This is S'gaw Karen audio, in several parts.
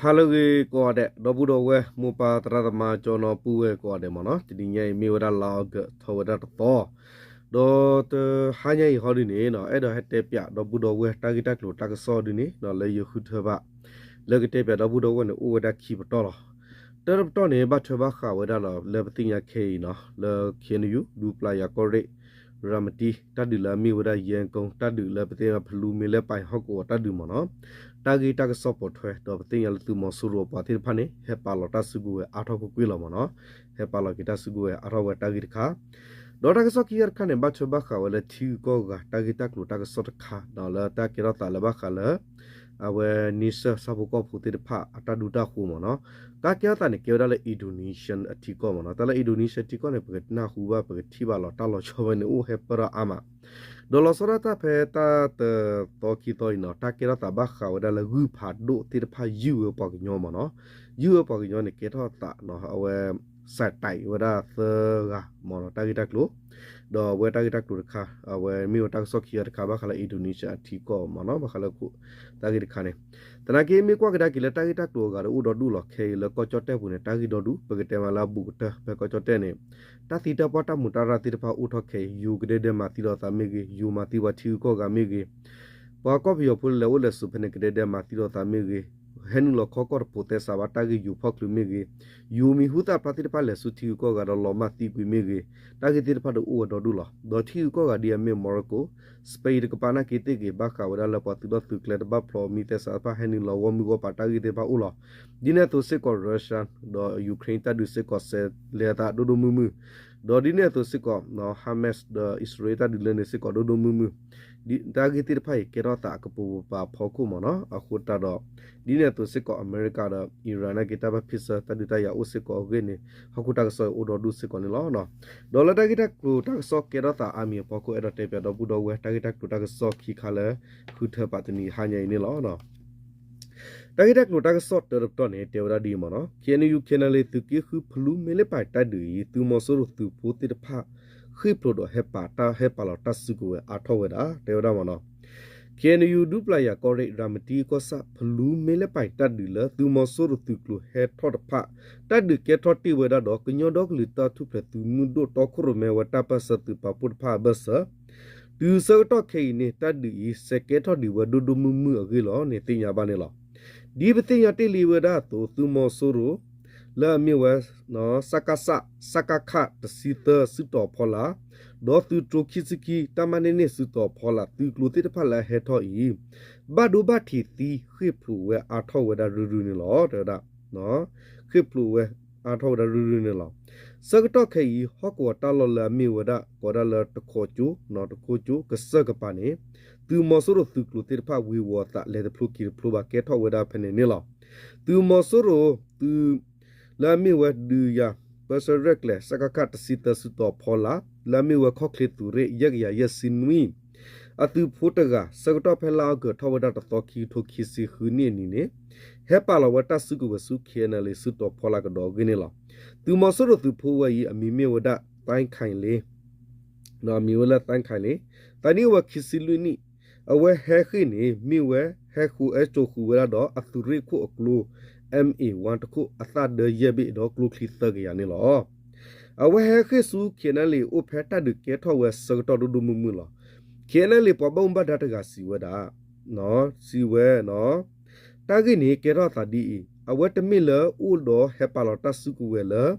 ဟါလၢအဂ့ၤကိးဂၤဒဲး ဒီပုၢ်ဒီဝဲၢ် မိၢ်ပၢ်သရၣ်သမါ ကၠီနီၤပုၢ်ဝဲၢ်ကိးဂၤဒဲးမ့ၢ်နီၤ, တနံၤညါအံၤမ့ၢ်ဝဲဒၣ်လါအီကူး ထီၣ်ဝဲဒၣ်တသီ, ဒီးတဟါညါအံၤဟီဒုန့ၣ်နီၤ အဲၣ်ဒိးဟဲတဲပၠးဒီပုၢ်ဒီဝဲၢ် တၢ်ဂ့ၢ်တၢ်ကျိၤတၢ်ကစီၣ်ဒုန့ၣ်နီၤ လၢယဃုထၢဘၣ် လၢကတဲပၠးဒီပုၢ်ဒီဝဲၢ်န့ၣ် အိၣ်ဝဲဒၣ်ခံပတီၢ်လီၤ. တၢတပတီၢ်န့ၣ် ဘၣ်ထွဲဘၣ်ဃးဝဲဒၣ်လီၤ လၢပသ့ၣ်ညါခဲအံၤနီၤ လၢ ခ့ၣ်အဲၣ်ယူၣ် ဒူပျၢ်ယၤကီၢ်ရ့ၣ် ရၤမတံ တၢ်ဒုးလၢအမ့ၢ်ဝဲဒၣ် ယဲၢ်ကိ တၢ်ဒုးလၢပသ့ၣ်ညါဖလူမ့ၢ်လဲၣ်ပာ်ဟီၣ်ကဝီၤတၢ်ဒုးမ့ၢ်နီၤ, တၢ်ဂ့ၢ်တၢ်ကစီၣ်ပိာ်ထွဲ ဒီးပသ့ၣ်ညါလၢသုးမီၤစိရိၤအပှၤသ့ၣ်တဖၣ်န့ၣ် ဟဲပာ်လီၤတၢ်စုကဝဲၤအါထီၣ်ကွ့ၢ်ကွ့ၢ်လီၤမ့ၢ်နီၤ, ဟဲပာ်လီၤက့ၤတၢ်စုကဝဲၤအါထီၣ်ဝဲတၢ်ဂ့ၢ်တခါ, ဒီးတၢ်ကစီၣ်ခံဂၤတခါန့ၣ် ဘၣ်ထွဲဘၣ်ဃးဝဲလၢထံဂုၤကီၢ်ဂၤ တၢ်ဂ့ၢ်တၢ်ကျိၤတၢ်ကစီၣ်တခါ ဒီးလၢတၢ်ကဲထီၣ်သးလၢဘၣ်ဃးလၢ အဝဲန့ဆၢၣ်ဆၣ်ဖိကီၢ်ဖိသ့ၣ်တဖၣ်အတၢ်ဒူတၢ်ဃိမ့ၢ်နီၤ, တၢ်ကဲထီၣ်သးန့ၣ် ကဲဝဲဒၣ်လၢ Indonesia အထံကီၢ်မ့ၢ်နီၤ, တၢ်လၢ Indonesia ထံကီၢ်န့ၣ် ပကနၢ်ဟူဘၣ် ပကထံၣ်ဘၣ်လီၤ တၢ်လီၤဆီဝဲန့ၣ် အိၣ်ဟဲပၢၢ်ထီၣ်အါမး, ဒီးလီၤဆီဒၣ်တၢ်ဖဲတၢ်တသီခံသီအံၤနီၤ တၢ်ကဲထီၣ်သးဘၣ်ဃးဝဲဒၣ်လၢဂုၢ်ဖးဒိၣ်သ့ၣ်တဖၣ်ယုၢ်ဝဲပှၤကညီမ့ၢ်နီၤ, ယုၢ်ဝဲပှၤကညီန့ၣ် ကဲထီၣ်သးနီၤ အဝဲ စဲးတဲးဝဲဒၣ်သၢဂၤမ့ၢ်နီၤ တၢ်ဂ့ၢ်တၢ်ကျိၤ ဒီးအဝဲတၢ်ဂ့ၢ်တၢ်ကျိၤတခါ အဝဲမ့ၢ်ဝဲတၢ်ကစီၣ်ခံဂၤတခါ ဘၣ်ဃးလၢ Indonesia အထံကီၢ်မ့ၢ်နီၤ ဘၣ်ဃးလၢ တၢ်ဂ့ၢ်တခါန့ၣ်, သနာ်က့မ့ၢ်ကွၢ်ကဒါက့ၤလၢတၢ်ဂ့ၢ်တၢ်ကျိၤအဂၤဒီးအိၣ်ဒီဒူၣ်လီၤ ခဲအံၤလၢကီၢ်ကၠီၣ်တဲၣ်ပူၤန့ၣ် တၢ်ဂ့ၢ်ဒီဒူၣ် ပကတဲမးလၢအဘူးကတၢၢ် ဖဲကီၢ်ကၠီၣ်တဲၣ်န့ၣ် တၢ်သံတၢ်ပှၢ်တၢ်မူးတၢ်ရၢ်သ့ၣ်တဖၣ်အိၣ်ထီၣ်ခဲအံၤ ယိၤကဒဲကဒဲမၤသံလိာ်သးမ့ၢ်ဂ့ၤ ယိၤမၤသံပှၤထံဂုၤကီၢ်ဂၤမ့ၢ်ဂ့ၤ ပှၤကီၢ်ပယီၤဖိလၢလဲၤအိၣ်လဲၤဆိးဖဲန့ၣ် ကဒဲကဒဲမၤသံလိာ်သးမ့ၢ်ဂ့ၤ, ဟဲနုာ်လီၤခီကီၢ်တဖိးသဲစးဘၣ်တၢ်ဂ့ၢ်ယိၤဖီၣ်ချုးမ့ၢ်ဂ့ၤ, ယိၤမံၤဟူသၣ်ဖျါသ့ၣ်တဖၣ်လဲၤဆူထံဂုၤကီၢ်ဂၤဒီးလီၤမၢ်သံကွံာ်မ့ၢ်ဂ့ၤ, တၢ်ဂ့ၢ်သ့ၣ်တဖၣ်ဒီးအိၣ်ဝဲဒီဒူၣ်လီၤ. ဒီးထံဂုၤကီၢ်ဂၤဒ်အမ့ၢ် Morocco, Spain တကပၤနာ်က့သ့ၣ်ဂ့ၤ ဘၣ်ဃးဝဲဒၣ်လၢပှၤသုးထီၣ်သုးကျဲတဘၣ်ဖျိးမံၤသဲစးတဖၣ် ဟဲနုာ်လီၤဂီၢ်မုၢ်ဂီၢ်ပၤတၢ်ဂ့ၢ်သ့ၣ်တဖၣ်အိၣ်လီၤ. ဒ်န့ၣ်အသိးစ့ၢ်ကီး Russia ဒီး Ukraine တၢ်ဒုးစ့ၢ်ကီးစဲးလဲၤသးဒိၣ်ဒိၣ်မုၢ်မုၢ်, ဒီးဒ်န့ၣ်အသိးစ့ၢ်ကီး Hamas ဒီးအံၣ်စရ့လးတၢ်ဒုးလဲန့ၣ်စ့ၢ်ကီးဒိၣ်ဒိၣ်မုၢ်မုၢ်, တၢ်ဂ့ၢ်သ့ၣ်တဖၣ်အံၤ ကဲထီၣ်သးအကပိာ်ကပၤအဖီခိၣ်မ့ၢ်နီၤ, အဃိသတးဒီး ဒ်န့ၣ်အသိးစ့ၢ်ကီး အမဲရကၤဒီး Iran နာ်က့တၢ်ဘၣ်ဖ့ၣ်ဆၢတၢ်ဒုးတၢ်ယၤအိၣ်စ့ၢ်ကီးအဂ့ၢ်န့ၣ် ဟီၣ်ခိၣ်တၢ်ကစီၣ်အံၤအိၣ်ဒီဒူၣ်စ့ၢ်ကီးန့ၣ်လီၤ. ဒီးလၢတၢ်ဂ့ၢ်တၢ်ကျိၤတၢ်ကစီၣ်ကဲထီၣ်သးအါမံၤအဖီခိၣ် အဲၣ်ဒိးတဲပၠးဒီပုၢ်ဒီဝဲၢ် တၢ်ဂ့ၢ်တၢ်ကျိၤတၢ်ကစီၣ်ခံခါလၢ ဃုထၢပာ်တနံၤဟါညါအံၤန့ၣ်လီၤ. တၢ်ဂ့ၢ်တၢ်ကျိၤတၢ်ကစီၣ်တၢတပတီၢ်န့ၣ် တဲဝဲဒၣ်ဒ်အံၤမ့ၢ်နီၤ, KNU KNLA သုးက့ဃုဖလူမ့ၢ်လၢပာ်တၢ်ဒုးအံၤ သုးမီၤစိရိၤသုးဖိသ့ၣ်တဖၣ် ဃ့ၢ်ဖျိးဒီးဟဲပာ်တၢ်ဟဲပာ်လီၤတၢ်စုကဝဲၤအါထီၣ်ဝဲဒၣ် တဲဝဲဒၣ်မ့ၢ်နီၤ, KNU ဒူပျၢ်ယၤကီၢ်ရ့ၣ် ရၤမတံကီၢ်ဆၣ် ဖလူမ့ၢ်လၢပာ်တၢ်ဒုးလၢ သုးမီၤစိရိၤသုးကျိၤဟဲထီၣ်တဖၣ် တၢ်ဒုးကဲထီၣ်တ့ၢ်ဝဲဒၣ်ဒီး ကညီဒီကလုာ်တၢ်ထူၣ်ဖျဲးသုးမုၢ်ဒိၣ်တီခိၣ်ရိၣ်မဲဝဲတၢ်ပၢၢ်ဆၢသုးပာ်ဖှိၣ်တဖၣ်အဘၢၣ်စၢၤ တုၤဆၢကတီၢ်ခဲအံၤန့ၣ် တၢ်ဒုးအံၤ စဲးကဲထီၣ်ဒံးဝဲဒိၣ်ဒိၣ်မုၢ်မုၢ်အဂ့ၢ်လီၤန့ၣ် သ့ၣ်ညါဘၣ်န့ၣ်လီၤ. ဒ်ပသ့ၣ်ညါတ့ၢ်လံဝဲဒၣ်အသိး သုးမီၤစိရိၤ လၢအမ့ၢ်ဝဲ စကစ စကခ တဆံသၢ စုတီၤဖီလာ် ဒီးသုးတြိၤခံဆံခံ တပ်မ နှစ်နှစ် စုတီၤဖီလာ် သုးကျိၤသ့ၣ်တဖၣ်လၢအဟဲထီၣ်အံၤ ဘၣ်ဒိဘၣ်ထံးသံဃ့ၢ်ဖျိးဝဲအါထီၣ်ဝဲဒၣ်ရုၢ်ရုၢ်န့ၣ်လီၤ တဲဝဲဒၣ် ဃ့ၢ်ဖျိးဝဲအါထီၣ်ဝဲဒၣ်ရုၢ်ရုၢ်န့ၣ်လီၤ. ဆၢကတီၢ်ခဲအံၤ ဟီၣ်ကဝီၤတၢ်လီၢ်လၢအမ့ၢ်ဝဲဒၣ် ကိးဒၣ်လၢတခိးကၠိ တခိးကၠိ ကစၢၢ်ကပၤန့ၣ် သုးမီၤစိရိၤသုးကျိၤသ့ၣ်တဖၣ်ဝ့ၤဝီၤအသး လဲၤတဖျိက့ၤတဖျိဘၣ် ကဲထီၣ်ဝဲဒၣ်ဖဲန့ၣ်န့ၣ်လီၤ. သုးမီၤစိရိၤ သုး လၢအမ့ၢ်ဝဲဒုးယၤ ပၢဆှၢရဲၣ်ကျဲၤ စကခ တဆံသၢ စုတီၤဖီလာ် လၢအမ့ၢ်ဝဲခီၣ်ချ့သုးရ့ၣ် ယဲၢ်ကယၤယဲၢ်ဆံနွံ အသုးဖိတဂၤ ဆၢကတီၢ်ဖဲလါအီကူး ထီၣ်ဝဲဒၣ်တသီခံကထိခံဆံဃုနံၣ်အနံၤန့ၣ် ဟဲပာ်လီၤဝဲတၢ်စုကဝဲၤဆူ KNLA စုတီၤဖီလာ်ကဒီးအဂ့ၢ်န့ၣ်လီၤ. သုးမီၤစိရိၤသုးဖိဝဲအံၤ အမံၤမ့ၢ်ဝဲဒၣ် သဲခၢၣ်လ့ အမံၤဝဲလၢ သဲခၢၣ်လ့ သးနံၣ်အိၣ်ဝဲခံဆံလွံၢ်နံၣ်, အဝဲဟဲဃ့ၢ်န့ၣ် မ့ၢ်ဝဲဟဲဃုာ်ဟဲစိာ်ဃုာ်ဝဲဒၣ်ဒီးအသုးရ့ၣ်ခိၣ်အကျိ M A one တခိၣ် အသၣ်ဒၢယဲၢ်ဘ့ၣ်ဒီးကျိချံသၢကယၤန့ၣ်လီၤ. အဝဲဟဲဃ့ၢ်ဆူ KNLA အိၣ်ဖဲတၢ်ဒုးကဲထီၣ်ဝဲဆၢကတီၢ်ဒိၣ်ဒိၣ်မုၢ်မုၢ်လီၤ. KNLA ပှၤဘၣ်မူဘၣ်ဒါတဂၤစံးဝဲဒၣ် စံးဝဲ တၢ်ဂ့ၢ်န့ၣ်ကဲထီၣ်သးဒ်အံၤ, အဝဲတမ့ၢ်လၢအိၣ်ဒီးဟဲပာ်လီၤတၢ်စုကဝဲၤလၢ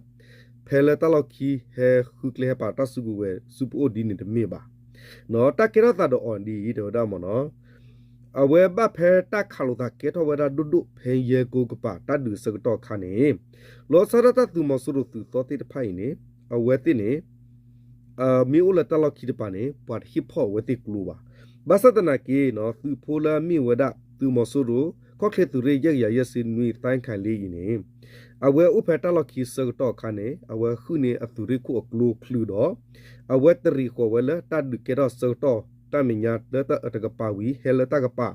ဖဲလၢတၢ်လီၢ်ခံဟဲဃုကျဲဟဲပာ်တၢ်စုကဝဲၤဆူပအိၣ်ဒ်န့ၣ်တမ့ၢ်ဘၣ်. တၢ်ကဲထီၣ်သးဒီးအီၤဒ်အံၤ တဲဝဲဒၣ်မ့ၢ်နီၤ အဝဲဘၣ်ဖဲတၢ်ခးလိာ်သးကဲထီၣ်ဝဲဒၣ်ဒိၣ်ဒိၣ်ဖဲယဲၢ်ကိကပၤတၢ်ဒုးဆၢကတီၢ်အခါန့ၣ်, လီၤဆီဒၣ်တၢ်သုးမီၤစိရိၤသုးသီသ့ၣ်တဖၣ်အံၤန့ၣ် အဝဲသ့ၣ်န့ၣ် မ့ၢ်အိၣ်လၢတၢ်လီၢ်ခံတပၤန့ၣ် ပှၤတဟ့ၣ်ဖီၣ်အဝဲသ့ၣ်ကျိဘၣ်. ဘၣ်ဆၣ်သနာ်က့ သုးဖိလၢအမ့ၢ်ဝဲဒၣ် သုးမီၤစိရိၤ ခီၣ်ချ့သုးရ့ၣ် ယဲၢ်ကယၤယဲၢ်ဆံနွံ သဲခၢၣ်လ့အံၤန့ၣ် အဝဲအိၣ်ဖဲတၢ်လီၢ်ခံဆၢကတီၢ်အခါန့ၣ် အဝဲဃုန့ၢ်အသုးရ့ၣ်ခိၣ်အကျိချုးဒီး အဝဲတရံးဃီၤဝဲလၢတၢ်ဒုးကဲထီၣ်ဆၢကတီၢ် တၢ်မဲာ်ညါလၢတၢ်အၢတကပၤဝံၤ ဟဲလၢတၢ်ကပၤ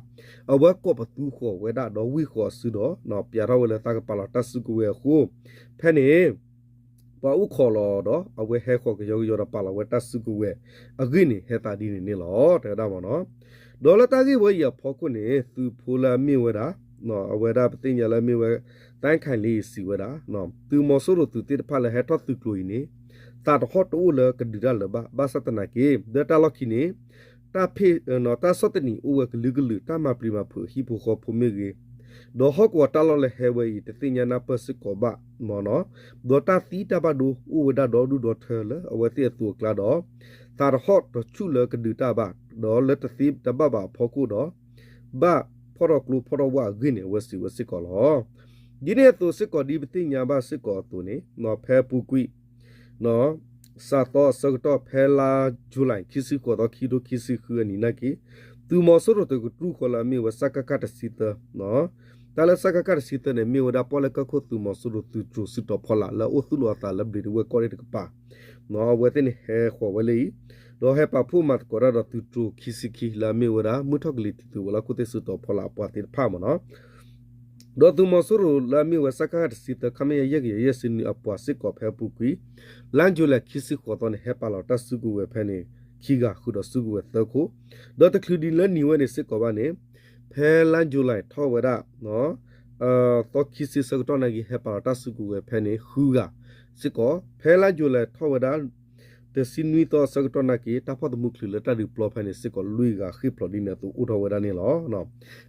အဝဲကိးပသူဃီၤဝဲဒၣ်ဒီးဝံၢ်ဃီၤအစုဒီး ပၠးထီၣ်ဝဲလၢတၢ်ကပာ်လီၤတၢ်စုကဝဲၤအဃိ ဖဲန့ၣ် ပှၤအိၣ်ခိးလီၤဒီး အဝဲဟဲဃီၤကယီကယီဒီးပာ်လီၤဝဲတၢ်စုကဝဲၤအဂ့ၢ်န့ၣ် ဟဲသးဒ်န့ၣ်န့ၣ်လီၤ တဲဝဲဒၣ်မ့ၢ်နီၤ. ဒီးလၢတၢ်ဂ့ၢ်ဝဲအံၤအဖီခိၣ်န့ၣ် သုးဖိလၢအမ့ၢ်ဝဲဒၣ် အဝဲဒၣ်ပသ့ၣ်ညါလၢအမ့ၢ်ဝဲ သန်း凯丽 စံးဝဲဒၣ် သုးမီၤစိရိၤသုးသ့ၣ်တဖၣ်လၢဟဲထီၣ်သုးကျိၤအံၤန့ၣ် သးတဟီၣ်တအိၣ်လၢကဒုးတၢ်လၢၤဘၣ် ဘၣ်ဆၣ်သနာ်က့ လၢတၢ်လီၢ်ခံန့ၣ် တၢ်ဖ့ၣ် တၢ်ဆီၣ်သနံးအိၣ်ဝဲကလုာ်ကလုာ် တၢ်မၤပျံၤမၤဖုးအဟံၣ်ဖိဃီဖိမ့ၢ်ဂ့ၤ, ဒီးဟီၣ်ကဝီၤတၢ်လီၢ်လၢဟဲဝဲအံၤ တသ့ၣ်ညါနၢ်ပၢၢ်စ့ၢ်ကီးဘၣ်မ့ၢ်နီၤ, ဒီးတၢ်သံတၢ်ဘၣ်ဒိအိၣ်ဝဲဒၣ်ဒီဒူၣ်ဒီထၢလၢအဝဲသ့ၣ်အသိးအကျါဒီး သးတဟီၣ်တဆူၣ်လၢကဒုးတၢ်ဘၣ်, ဒီးလၢတသ့တဘၣ်ဘၣ်အဖီခိၣ်ဒီး ဘၣ်ဖီၣ်ထီၣ်ကျိဖီၣ်ထီၣ်ဝၣ်အဂ့ၢ်န့ၣ် အဝဲစံးဝဲစ့ၢ်ကီးလီၤ. ဒ်န့ၣ်အသိးစ့ၢ်ကီးဒ်ပသ့ၣ်ညါဘၣ်စ့ၢ်ကီးအသိးန့ၣ် ဖဲအပူၤကွံာ် စးသီအဆၢကတီၢ်ဖဲလါ July ခံဆံဃိးသီ ခံကထိခံဆံဃုအနံၤနာ်က့ သုးမီၤစိရိၤသုးကတြူၢ်ဃီလၢအမ့ၢ်ဝဲ စကခ တဆံသၢ တၢ်လၢ စကခ တဆံသၢန့ၣ် မ့ၢ်ဝဲဒၣ်ပီၣ်လဲၣ်ကၢၢ်ခိၣ်သုးမီၤစိရိၤသုးတြိၤစုတီၤဖီလာ် လၢအအိၣ်သူၣ်လီၤအသးလၢဘျံးဒဝဲၢ်ကီၢ်ရ့ၣ်တကပၤ အဝဲသ့ၣ်န့ၣ်ဟဲဃီၤဝဲလၢအံၤ, ဒီးဟဲပာ်ဖှိၣ်မၤသကိးတၢ်ဒီးသုးတြိၤခံဆံခံ လၢအမ့ၢ်ဝဲဒၣ် မုၢ်ထီၣ်ကလံၤထံးသုးဝဲၤလီၢ်ခိၣ်သ့ၣ်စုတီၤဖီလာ်အပှၤသ့ၣ်တဖၣ်မ့ၢ်နီၤ. ဒီးသုးမီၤစိရိၤလၢအမ့ၢ်ဝဲ စကခ တဆံသၢ ခမရ ယဲၢ်ကယၤယဲၢ်ဆံနွံအပှၤစ့ၢ်ကီးဖဲအပူၤကွံာ် လါ July ခံဆံဃိးသီန့ၣ် ဟဲပာ်လီၤတၢ်စုကဝဲၤဖဲန့ၣ် ခံဂၤ ဃုာ်ဒီးစုကဝဲၤသၢခိၣ်, ဒီးတချုးဒ်လၢနံၤဝဲန့ၣ်စ့ၢ်ကီးဘၣ်န့ၣ် ဖဲလါ July ထီၣ်ဝဲဒၣ် သီခံဆံဆၢကတီၢ်နာ်က့ ဟဲပာ်လီၤတၢ်စုကဝဲၤဖဲန့ၣ် ဃုဂၤစ့ၢ်ကီး, ဖဲလါ July ထီၣ်ဝဲဒၣ် တဆံနွံသီအဆၢကတီၢ်နာ်က့ တၢ်ဖီၣ်သမူချုးလၢတၢ်ဒုးပျီဖဲန့ၣ်စ့ၢ်ကီး လွံၢ်ဂၤဃ့ၢ်ဖျိးဒ်န့ၣ်အသိးအိၣ်ထီၣ်ဝဲဒၣ်န့ၣ်လီၤ.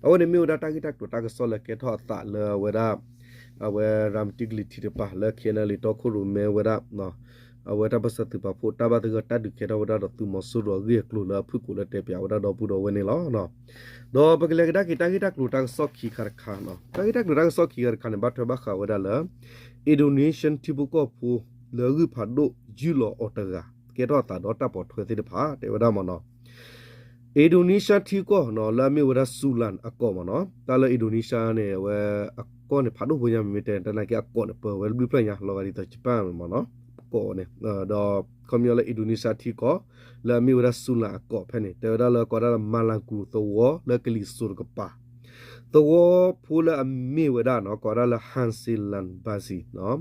အဝဲန့ၣ်မ့ၢ်ဝဲဒၣ်တၢ်ဂ့ၢ်တၢ်ကျိၤတၢ်ကစီၣ်လၢကဲထီၣ်အသးလၢအဝဲဒၣ် အဝဲရၤမတံကလံၤထံးတကပၤလၢ ခ့ၣ်အဲၣ်အဲၣ်လ့ တီခိၣ်ရိၣ်မဲဝဲဒၣ် အဝဲတၢ်ပၢၢ်ဆၢသုးပာ်ဖှိၣ် တၢ်ဘၣ်သဂၢၢ်တၢ်ဒုးကဲထီၣ်ဝဲဒၣ်ဒီးသုးမီၤစိရိၤအဂ့ၢ်အကျိၤလၢအဖုၣ်ကိာ်လၢတဲပၠးဝဲဒၣ်ဒီပုၢ်ဒီဝဲၢ်န့ၣ်လီၤ. ဒီးပကလဲၤကဒါက့ၤတၢ်ဂ့ၢ်တၢ်ကျိၤတၢ်ကစီၣ်ခံခါတခါ, တၢ်ဂ့ၢ်တၢ်ကျိၤတၢ်ကစီၣ်ခံခါတခါန့ၣ် ဘၣ်ထွဲဘၣ်ဃးဝဲဒၣ်လၢ Indonesian ထံဖိကီၢ်ဖိ လၢဂုၢ်ဖးဒိၣ်ယုၢ်လီၤအီၤတဂၤ ကဲထီၣ်အသးဒီးတၢ်ပိာ်ထွဲသ့ၣ်တဖၣ် တဲဝဲဒၣ်မ့ၢ်နီၤ Indonesia ထံကီၢ်နီၤ လၢအမ့ၢ်ဝဲဒၣ် Sulan အကီၢ်မ့ၢ်နီၤ, တၢ်လၢ Indonesia န့ၣ် အဝဲအကီၢ်န့ၣ် ဖးဒိၣ်ဖိညါ မ့မ့ၢ်တဲ တနာ်က့အကီၢ်န့ၣ် ပၢၤဝဲတဘျုးဖျၢၣ်ညါ လီၤဂာ်ဒ်သိး Japan မ့ၢ်နီၤ, ကီၢ်န့ၣ်, ဒီးခီပညီလၢ Indonesia ထံကီၢ် လၢအမ့ၢ်ဝဲဒၣ် Sulan အကီၢ်ဖဲန့ၣ် တဲဝဲဒၣ်လၢကိးဝဲဒၣ်လၢ Maluku သဝီလၢကလံၤစိးတကပၤ သဝီဖိလၢအမ့ၢ်ဝဲဒၣ်နီၤ ကိးဝဲဒၣ်လၢ Hasilan Basi နီၤ,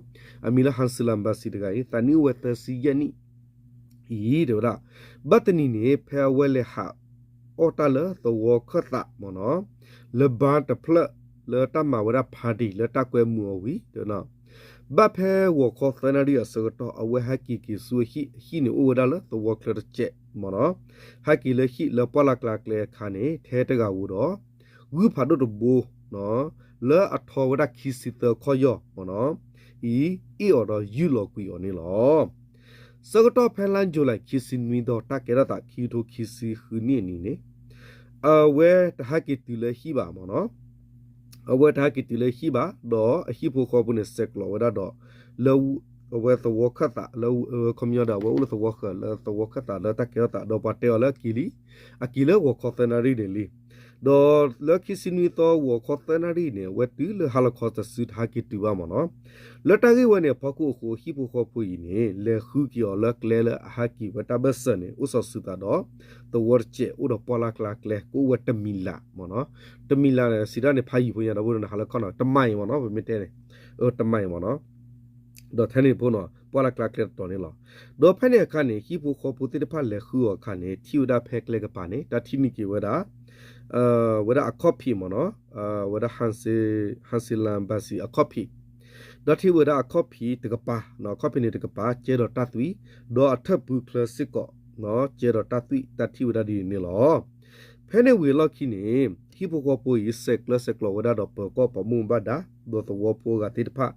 အမံၤလၢ Hasilan Basi တဂၤအံၤ သးနံၣ်အိၣ်ဝဲသၢဆံယဲၢ်နံၣ် အံၤ တဲဝဲဒၣ်, ဘၣ်တနံၤန့ၣ် ဖဲအဝဲလဲၤဟးအီၣ်တၢ်လၢသဝီခၢၣ်သးမ့ၢ်နီၤ, လၢဘါတဖျၢၣ်လၢတၢ်မၤဝဲဒၣ် party လၢတၢ်ကွဲမုာ်အီၤဝံၤ တဲဝဲဒၣ်, ဘၣ်ဖဲဂီၤခီသၢနၣ်ရံၣ်အဆၢကတီၢ် အဝဲဟဲက့ၤက့ၤဆူအဟံၣ်, အဟံၣ်န့ၣ်အိၣ်ဝဲဒၣ်လၢသဝီချၢတစဲးမ့ၢ်နီၤ, ဟဲက့ၤလၢဟံၣ်လၢပှၢ်လၢ်ကျါကျဲအခါန့ၣ် ထဲတဂၤဧိၤဒီး ဂုၢ်ဖးဒိၣ်တဘိ လၢအထီဝဲဒၣ်ခံဆံသၢခီၣ်ယီၢ်မ့ၢ်နီၤ, အံၤ အ့ၣ်အီၤဒီးယုၢ်လီၤကွံာ်အီၤန့ၣ်လီၤ. ဆၢကတီၢ်ဖဲလါ July ခံဆံနွံသီ တၢ်ကဲထီၣ်သးခံကထိခံဆံဃုနံၣ်အနံၤန့ၣ် အဝဲတဟဲက့ၤတုၤလၢဟံၣ်ဘၣ်မ့ၢ်နီၤ, အဝဲတဟဲက့ၤတုၤလၢဟံၣ်ဘၣ် ဒီးအဟံၣ်ဖိဃီဖိန့ၣ် ဆဲးကျိးဝဲဒၣ်ဒီး လၢ အဝဲသဝီခၢၣ်သးလၢ ခီပညီဒီး အဝဲအိၣ်လၢသဝီဃၢၤလၢသဝီခၢၣ်သးလၢတၢ်ကဲထီၣ်သး ဒီးပှၤတဲအီၤလၢအက့ၤလံ, အက့ၤလၢဂီၤခီသၢနၣ်ရံၣ်န့ၣ်လံ. ဒီးလၢခံဆံနွံသီဂီၤခီသၢနၣ်ရံၣ်န့ၣ် အဝဲတုၤလၢဟါလီၤခီတစုတဟဲက့ၤတုၤဘၣ်မ့ၢ်နီၤ. လၢတၢ်ဂ့ၢ်ဝဲန့ၣ်အဖီခိၣ်အဃိ ဟံၣ်ဖိဃီဖိအံၤန့ၣ် လဲၤဃုက့ၤအီၤလၢကျဲလၢအဟဲက့ၤဝဲတၢ်ဘၢၣ်စၢၤန့ၣ် အိၣ်စီၤစုၤသးဒီး သဝီတစဲးအိၣ်ဒီးပှၢ်လၢ်ကျါကျဲ ကအိၣ်ဝဲတမံၤလၢ်မ့ၢ်နီၤ. တမံၤလၢ်န့ၣ် စံးတၢ်န့ၣ်ဖးယံၤဖိညါဒီပုၢ်ဒီဝဲၢ်န့ၣ် ဟးလၢခီနီၤ တမံၤမ့ၢ်နီၤ ပမ့ၢ်တဲန့ၣ် တမံၤမ့ၢ်နီၤ. ဒီးထဲန့ၣ်ဖိနီၤ ပှၢ်လၢ်ကျါကျဲတတီၤန့ၣ်လီၤ. ဒီးဖဲန့ၣ်အခါန့ၣ် ဟံၣ်ဖိဃီဖိသ့ၣ်တဖၣ်လဲၤဃုအီၤအခါန့ၣ် ထံၣ်ဝဲဒၣ်ဖဲကျဲကပၤန့ၣ် တၢ်ထံၣ်န့ၢ်က့ၤဝဲဒၣ် ဝဲဒၣ်အခီၣ်ဖံးမ့ၢ်နီၤ, ဝဲဒၣ် ဟၣ်စ့လၣ်ဘၣ်စံၣ်အခီၣ်ဖံး, ဒီးထံၣ်ဝဲဒၣ်အခီၣ်ဖံးတကပၤ, အခီၣ်ဖံးန့ၣ်တကပၤ ကဲဒီးတၢ်သွံၣ်, ဒီးအထၢၣ်ပူၤချၢစ့ၢ်ကီး ကဲဒီးတၢ်သွံၣ် တၢ်ထံၣ်ဝဲဒၣ်ဒ်န့ၣ်လီၤ. ဖဲန့ၣ်ဝံၤအလီၢ်ခံန့ၣ် ဟံၣ်ဖိဃီဖိအံၤ ဆဲးကျၢဆဲးကျိးဝဲဒၣ်ဒီးပၢၤကီၢ်ပိာ်မုၣ်ဘၣ်ဒါ, ဒီးသဝီဖိအဂၤသ့ၣ်တဖၣ်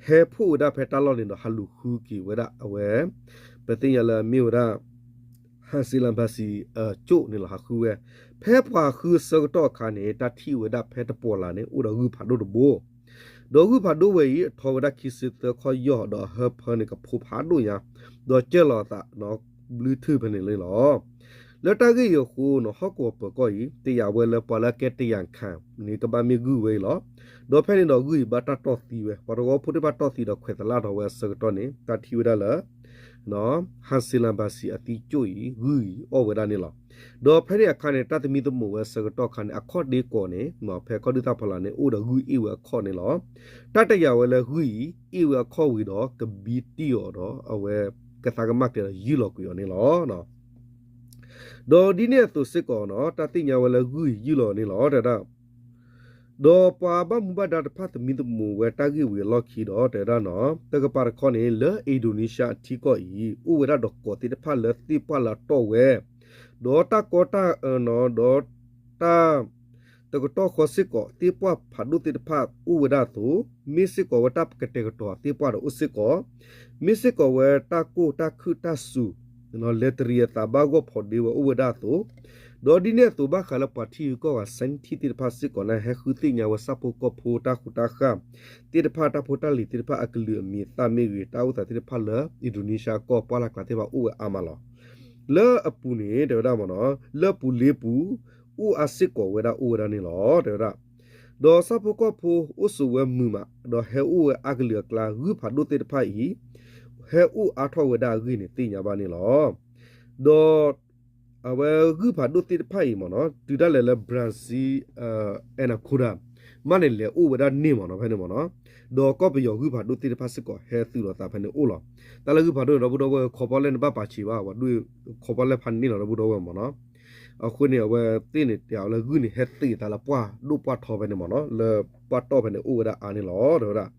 ဟဲဖှိၣ်ဝဲဒၣ်ဖဲတၢ်လီၢ်န့ၣ်ဒီး ဟးလူၤဃုက့ၤဝဲဒၣ်အဝဲ ပသ့ၣ်ညါလၢအမ့ၢ်ဝဲဒၣ် ဟၣ်စ့လၣ်ဘၣ်စံၣ်အကၠိၣ်န့ၣ်လီၤ ဟးဃုဝဲ. ဖဲပှၤဃုအဆၢကတီၢ်အခါန့ၣ် တၢ်ထံၣ်ဝဲဒၣ်ဖဲတပီၤလၢ်န့ၣ် အိၣ်ဒီးဂုၢ်ဖးဒိၣ်တဘိ, ဒီးဂုၢ်ဖးဒိၣ်ဝဲအံၤ အထီဝဲဒၣ်ခံဆံသၢခီၣ်ယီၢ် ဒီးအဟၢဖၢန့ၣ်ကဖိဖးဒိၣ်ညါ, ဒီးကၢၢ်လီၤအသး ဘျုးထုးဖဲန့ၣ်လံလီၤ. လၢတၢ်ဂ့ၢ်အံၤအဃိနီၤ ဟီၣ်ကဝီၤပၢၤကီၢ်အံၤ တယာ်ဝဲလၢပှၤလၢအကဲတယၣ်ခၣ်န့ၣ် ကဘၣ်မ့ၢ်ဂုၢ်ဝဲအံၤလီၤ. ဒီးဖဲန့ၣ်ဒီးဂုၢ်အံၤဘၣ်တၢ်တီၢ်သံဝဲ, ပှၤသဝီဖိသ့ၣ်တဖၣ်တီၢ်သံဒီးခွဲးသလၣ်ထီၣ်ဝဲအဆၢကတီၢ်န့ၣ် တၢ်ထံၣ်ဝဲဒၣ်လၢ ဟၣ်စ့လၣ်ဘၣ်စံၣ်အသံကၠိၣ်အံၤ ဂုၢ်အံၤအီၣ်ဝဲဒၣ်န့ၣ်လီၤ. ဒီးဖဲန့ၣ်အခါန့ၣ် တၢ်သမံသမိးဝဲအဆၢကတီၢ်အခါန့ၣ် အခီၣ်ဒ့ကီးန့ၣ် ဖဲကီၢ်ဒုၣ်တၢ်ဖီလာ်န့ၣ် အိၣ်ဒီးဂုၢ်အ့ၣ်ဝဲအခီၣ်န့ၣ်လီၤ. တၢ်တယာ်ဝဲလၢဂုၢ်အံၤ အ့ၣ်ဝဲအခီၣ်ဝံၤဒီး ကဘံတံၢ်အီၤဒီး အဝဲကသးကမၣ်ကျဲဒီးယုၢ်လီၤကွံာ်အီၤန့ၣ်လီၤ. ဒီးဒ်န့ၣ်အသိးစ့ၢ်ကီးနီၤ တၢ်သ့ၣ်ညါဝဲလၢဂုၢ်အံၤယုၢ်လီၤန့ၣ်လီၤ တဲဒၣ် ဒီးပှၤဘၣ်မူဘၣ်ဒါတဖၣ်သမံသမိးဝဲတၢ်ဂ့ၢ်ဝံၤအလီၢ်ခံဒီး တဲဝဲဒၣ်နီၤ တကပၤတခီန့ၣ် လၢအ့ဒိနံၡါအထံကီၢ်အံၤ အိၣ်ဝဲဒၣ်ဒီးကီးသ့ၣ်တဖၣ်လၢသ့ၣ်ပှၢ်လၢအတီၢ်ဝဲ ဒီးတၢ်ကီတၢ် ဒီးတၢ် တကတီၢ်ဃီစ့ၢ်ကီး သ့ၣ်ပှၢ်ဖးဒိၣ်သ့ၣ်တဖၣ်အိၣ်ဝဲဒၣ်အသိး, မ့ၢ်စ့ၢ်ကီးဝဲတၢ်ကတဲာ်ကတီၤသ့ၣ်ပှၢ်ဒီးအိၣ်စ့ၢ်ကီး, မ့ၢ်စ့ၢ်ကီးဝဲတၢ်ကိၢ်တၢ်ခုၣ်တၢ်စူၤ လဲၤတရံးအသးဘၣ်ဂီၢ်ဖိးဒ့ဝဲအိၣ်ဝဲဒၣ်အသိး, ဒီးဒ်န့ၣ်အသိးဘၣ်ဃးလၢပှၤထံဂုၤကီၢ်ဂၤ scientist သ့ၣ်တဖၣ်စ့ၢ်ကီးန့ၣ် ဟဲဃုသ့ၣ်ညါဝဲဆၣ်ဖိကီၢ်ဖိတၢ်ဃူတၢ်ဃၢ်သ့ၣ်တဖၣ် တၢ်ဖိတၢ်လံၤသ့ၣ်တဖၣ်အကလုာ်အမံၤအသၣ်မ့ၢ်ဂ့ၤ တၢ်အိၣ်သးသ့ၣ်တဖၣ်လၢ အ့ဒိနံၡါကီၢ်ပှၢ်လၢ်ကျါသ့ၣ်တဖၣ်အိၣ်ဝဲအါမးလီၤ. လၢအပူၤန့ၣ် တဲဝဲဒၣ်မ့ၢ်နီၤ လၢပူၤလ့ပူၤ အိၣ်အါစ့ၢ်ကီးဝဲဒၣ်အိၣ်ဝဲဒၣ်န့ၣ်လီၤ တဲဝဲဒၣ်. ဒီးဆၣ်ဖိကီၢ်ဖိအိၣ်ဆိးဝဲမုာ်မး ဒီးဟဲအိၣ်ဝဲအါကလုာ်အကျါ ဂုၢ်ဖးဒိၣ်သ့ၣ်တဖၣ်အံၤ ဟဲအိၣ်အါထီၣ်ဝဲဒၣ်အဂ့ၢ်န့ၣ်သ့ၣ်ညါဘၣ်န့ၣ်လီၤ. ဒီး အဝဲဂုၢ်ဖးဒိၣ်သ့ၣ်တဖၣ်အံၤမ့ၢ်နီၤ တုၤဒၣ်လဲာ်လၢ Brazil Anaconda မးန့ၣ်လဲၤအိၣ်ဝဲဒၣ်န့ၣ်မ့ၢ်နီၤ ဖဲန့ၣ်မ့ၢ်နီၤ, ဒီးကီၢ်ပယီၤဂုၢ်ဖးဒိၣ်သ့ၣ်တဖၣ်စ့ၢ်ကီးဟဲသုးလီၤသးဖဲန့ၣ်အိၣ်လီၤ. တၢ်လၢဂုၢ်ဖးဒိၣ်န့ၣ် ဒီပုၢ်ဒီဝဲၢ် ခီပီလဲၣ်နဘၣ်ပာ်ဆံးဘၣ် ပှၤဒိၣ် ခီပီလဲၣ်ဖးန့ၣ်လီၤ ဒီပုၢ်ဒီဝဲၢ်မ့ၢ်နီၤ. အဃိန့ၣ် အဝဲသ့ၣ်န့ၣ် တဲအီၤလၢဂုၢ်န့ၣ် ဟဲသ့သးလၢပှၢ်ဒိၣ်ပှၢ်ထီဖဲန့ၣ်မ့ၢ်နီၤ လၢပှၢ်တီၢ်ဖဲန့ၣ်အိၣ်ဝဲဒၣ်အါန့ၣ်လီၤ တဲဝဲဒၣ်.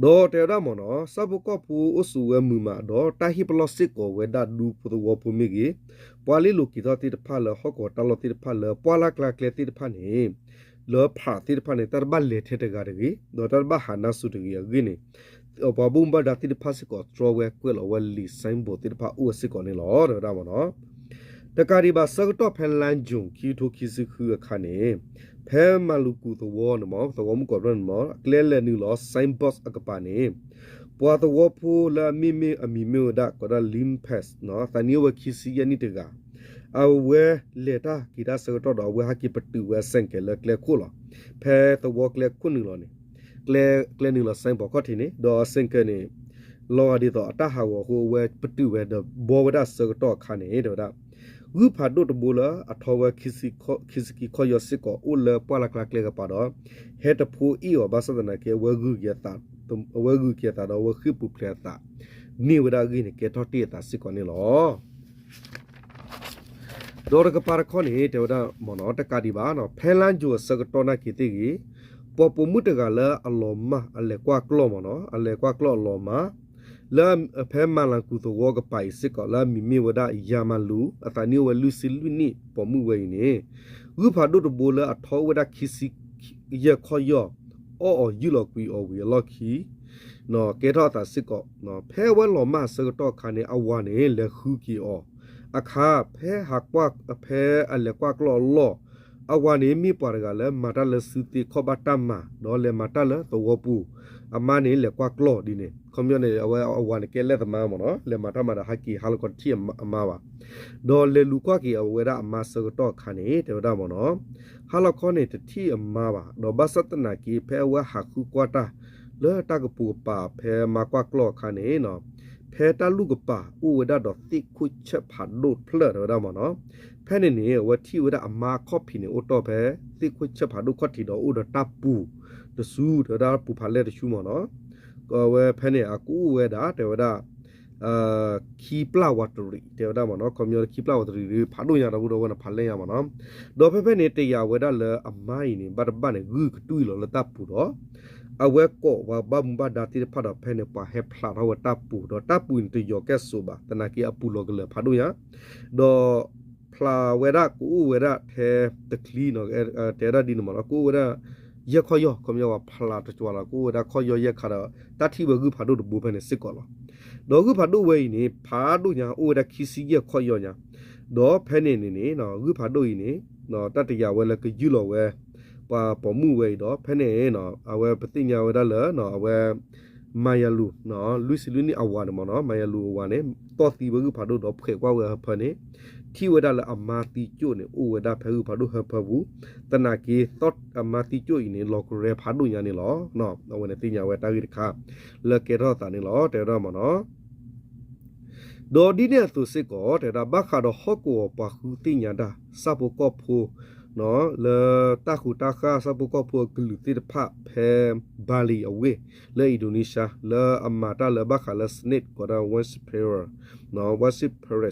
ဒီးတဲဝဲဒၣ်မ့ၢ်နီၤ ဆၣ်ဖိကီၢ်ဖိအိၣ်ဆိးဝဲမုာ်မး ဒီးတၢ်ဟ့ၣ်ပလီၢ်စ့ၢ်ကီးဝဲဒၣ်ဒူဖိသဝီဖိမ့ၢ်ဂ့ၤ, ပှၤလ့လိာ်က့ၤထီၣ်သ့ၣ်တဖၣ်လၢဟီၣ်ကဝီၤတၢ်လီၢ်သ့ၣ်တဖၣ်လၢပှၢ်လၢ်ကျါကျဲသ့ၣ်တဖၣ်န့ၣ် လၢဖျးသ့ၣ်တဖၣ်န့ၣ် တၢ်တဘၣ်လဲၤထဲတဂၤတဂ့ၤ ဒီးတၢ်တဘၣ်ဟးနါစိၤတဂ့ၤအဂ့ၢ်န့ၣ် ပှၤဘၣ်မူဘၣ်ဒါသ့ၣ်တဖၣ်စ့ၢ်ကီး တြီဝဲကွဲးလီၤဝဲလံာ် signboard သ့ၣ်တဖၣ်အိၣ်ဝဲစ့ၢ်ကီးန့ၣ်လီၤ တဲဝဲဒၣ်မ့ၢ်နီၤ. တကးဒံးဘၣ်ဆၢကတီၢ်ဖဲလါယူၤ ခံကထိခံဆံဃုအခါန့ၣ် ဖဲမၤလူၤကူးသဝီန့ၣ်မ့ၢ် သဝီမုၢ်ကီၢ်ဖျၢၣ်န့ၣ်မ့ၢ် ကျဲလဲၤနုာ်လီၤ signboard အကပၤန့ၣ် ပှၤသဝီဖိလၢအမ့ၢ်မ့ၢ်အမံၤမ့ၢ်ဝဲဒၣ် ကိးဒၣ် Limpes နီၤ သးနံၣ်အိၣ်ဝဲခံဆံယဲၢ်နံၣ်တဂၤ အဝဲလဲၤတၢ်က့ၤတၢ်ဆၢကတီၢ်ဒီး အဝဲဟဲက့ၤပတုာ်ဝဲ ဆိုင်ကယ် လၢကျဲခိၣ်လီၤ. ဖဲသဝီကျဲခိၣ်နုာ်လီၤန့ၣ် ကျဲ ကျဲနုာ်လီၤ signboard ခီၣ်ထံးန့ၣ် ဒီး ဆိုင်ကယ် န့ၣ် လီၤဂာ်ဒ်သိးအတၢ်ဟးဂီၤအဃိ အဝဲပတုာ်ဝဲဒီးဘှီဝဲဒၣ်ဆၢကတီၢ်အခါန့ၣ် တဲဝဲဒၣ် ဂုၢ်ဖးဒိၣ်တဘိလၢအထီဝဲ ခံဆံခံခီၣ်ယီၢ်စ့ၢ်ကီး အိၣ်လၢပှၢ်လၢ်ကျါကျဲကပၤဒီး ဟဲတဖိအ့ၣ်အီၤ ဘၣ်ဆၣ်သနာ်က့ အဝဲဂုာ်က့ၤအသး အဝဲဂုာ်က့ၤအသးဒီး အဝဲဃ့ၢ်ပူၤဖျဲးအသး န့ၢ်ဝဲဒၣ်အဂ့ၢ်န့ၣ် ကဲထီၣ်တ့ၢ်အသးစ့ၢ်ကီးန့ၣ်လီၤ. ဒီးတကပၤတခီန့ၣ် တဲဝဲဒၣ်မ့ၢ်နီၤ တကးဒံးဘၣ် ဖဲလါယူၤအဆၢကတီၢ်နာ်က့ၤသ့ၣ်ဂ့ၤ ပှၤပိာ်မုၣ်တဂၤလၢအလီၤမၢ် အလဲၤကွၢ်ကျီၢ်မ့ၢ်နီၤ အလဲၤကွၢ်ကျီၢ်အလီၤမၢ် လၢဖဲမၤလၤကူးသဝီကပၤအံၤစ့ၢ်ကီး လၢအမံၤမ့ၢ်ဝဲဒၣ် ယၤမၤလူး အသးနံၣ်အိၣ်ဝဲလွံၢ်ဆံလွံၢ်နံၣ် ပိာ်မုၣ်ဝဲအံၤန့ၣ် ဂုၢ်ဖးဒိၣ်တဘိလၢအထီအိၣ်ဝဲဒၣ်ခံဆံယဲၢ်ခီၣ်ယီၢ် အီၣ်အီၤယုၢ်လီၤကွံာ်အီၤဝံၤအလီၢ်ခံ ကဲထီၣ်အသးစ့ၢ်ကီး ဖဲအဝဲလီၤမၢ်အဆၢကတီၢ်အခါန့ၣ် အဝၤန့ၣ် လဲၤဃုက့ၤအီၤ အခါ ဖဲဟးကွၢ် ဖဲအလဲၤကွၢ်ကျီၢ်အလီၢ် အဝၤန့ၣ် မ့ၢ်ပှၤတဂၤလၢမၤတၢ်လၢစုသ့ခီၣ်ဘၣ်တၢ်မၤ ဒီးလဲၤမၤတၢ်လၢသဝီပူၤ အမါန့ၣ် လဲၤကွၢ်ကျီၢ်ဒ်န့ၣ် ခီပညီန့ၣ် အဝဲအဝၤန့ၣ် ကဲလဲၣ်သမါမ့ၢ်နီၤ လဲၤမၤတၢ်မၤဒီးဟဲက့ၤဟါလီၤခီတထံၣ်အမါဘၣ် ဒီးလဲၤလူၤကွၢ်က့ၤအဝဲဒၣ်အမါဆၢကတီၢ်အခါန့ၣ် တဲဝဲဒၣ်မ့ၢ်နီၤ ဟါလီၤခီန့ၣ် တထံၣ်အမါဘၣ် ဒီးဘၣ်ဆၣ်သနာ်က့ ဖဲအဝဲဟးဃုကွၢ်တၢ် လၢတၢ်ကပူၤကပၤ ဖဲမါကွၢ်ကျီၢ်အခါန့ၣ် ဖဲတၢ်လူၢ်ကပၤ အိၣ်ဝဲဒၣ်ဒီးသ့ၣ်ခိၣ်ဆၢၣ်ဖးဒိၣ်တဖျၢၣ် တဲဝဲဒၣ်မ့ၢ်နီၤ ဖဲန့ၣ်န့ၣ် အဝဲထံၣ်ဝဲဒၣ်အမါအခီၣ်ဖံးန့ၣ် အိၣ်တီၢ်ဖဲ သ့ၣ်ခိၣ်ဆၢၣ်ဖးဒိၣ်ခီၣ်ထံးဒီး အိၣ်ဒီးတၢ်ပူၤတစု တဲဝဲဒၣ်ပူၤဖးလဲၢ်တစုမ့ၢ်နီၤ အဝဲဖဲန့ၣ် အကအိၣ်ဝဲဒၣ် တဲဝဲဒၣ် ခံပျၢ်ဝးတရံး တဲဝဲဒၣ်မ့ၢ်နီၤ ခီပညီခံပျၢ်ဝးတရံး ဖးဒိၣ်ညါဒီပုၢ်ဒီဝဲၢ်န့ၣ် ဖးလဲၢ်ညါမ့ၢ်နီၤ ဒီးဖဲဖဲန့ၣ် တယာ်ဝဲဒၣ်လၢအမါအံၤန့ၣ် ဘၣ်တဘၣ်န့ၣ် ဂုၢ်ကတွံၢ်လီၤလၢတၢ်ပူၤဒီး အဝဲကိးပှၤဘၣ်မူဘၣ်ဒါသ့ၣ်တဖၣ်ဒီး ဖဲန့ၣ် ပှၤဟဲဖျးထီၣ်ဝဲတၢ်ပူၤ ဒီးတၢ်ပူၤန့ၣ် တယီၤကဲၣ်ဆိးဘၣ် သနာ်က့အပူၤလီၤကလၢာ်ဖးဒိၣ်ညါ ဒီး ဖျးဝဲဒၣ်ကအိၣ်ဝဲဒၣ်ထဲတချံ တဲဝဲဒၣ်ဒ်န့ၣ်မ့ၢ်နီၤ ကအိၣ်ဝဲဒၣ် ယဲၢ်ခီၣ်ယီၢ် ခီပညီပှၤဖျးတကွၢ်လီၤ ကအိၣ်ဝဲဒၣ်ခီၣ်ယီၢ်ယဲၢ်ခါဒီး တၢ်ထံၣ်ဝဲဂုၢ်ဖးဒိၣ်တဘိဖဲန့ၣ်စ့ၢ်ကီးလီၤ. ဒီးဂုၢ်ဖးဒိၣ်ဝဲအံၤန့ၣ် ဖးဒိၣ်ညါ အိၣ်ဝဲဒၣ်ခံဆံယဲၢ်ခီၣ်ယီၢ်ညါ ဒီးဖဲန့ၣ်န့ၣ်န့ၣ် ဂုၢ်ဖးဒိၣ်အံၤန့ၣ် တၢ်တယာ်ဝဲလၢကယုၢ်လီၤဝဲ ပှၤပိာ်မုၣ်ဝဲအံၤဒီး ဖဲန့ၣ် အဝဲပသ့ၣ်ညါဝဲဒၣ်လၢ အဝဲ မၤယၤလူၤ လွံၢ်ဆံလွံၢ်နံၣ်အဝၤန့ၣ်မ့ၢ်နီၤ မၤယၤလူၤအဝၤန့ၣ် တီၢ်သံဝဲဂုၢ်ဖးဒိၣ်ဒီးဖှဲးကွၢ်ဝဲဟၢဖၢန့ၣ် ထံၣ်ဝဲဒၣ်လၢအမါသံကၠိၣ်န့ၣ် အိၣ်ဝဲဒၣ်ဖဲဂုၢ်ဖးဒိၣ်ဟၢဖၢပူၤ သနာ်က့ အမါသံကၠိၣ်အံၤန့ၣ် လီၤကရဲဖးဒိၣ်ညါန့ၣ်လီၤ. အဝဲန့ၣ်သ့ၣ်ညါဝဲတၢ်ဂ့ၢ်တခါ လၢကဲထီၣ်သးန့ၣ်လီၤ တဲဝဲဒၣ်မ့ၢ်နီၤ ဒီးဒ်န့ၣ်အသိးစ့ၢ်ကီး တဲဝဲဒၣ် ဘၣ်ဃးဒီးဟီၣ်ကဝီၤပှၤဃုသ့ၣ်ညါတၢ် ဆၣ်ဖိကီၢ်ဖိ လၢတၢ်ဃူတၢ်ဃာ်ဆၣ်ဖိကီၢ်ဖိအကလုာ်သ့ၣ်တဖၣ်ဖဲ Bali အဝ့ၢ် လၢ Indonesia လၢအမၤတၢ်လၢဘၣ်ဃးလၢ snake ကိးဒၣ် wasp spider, wasp spider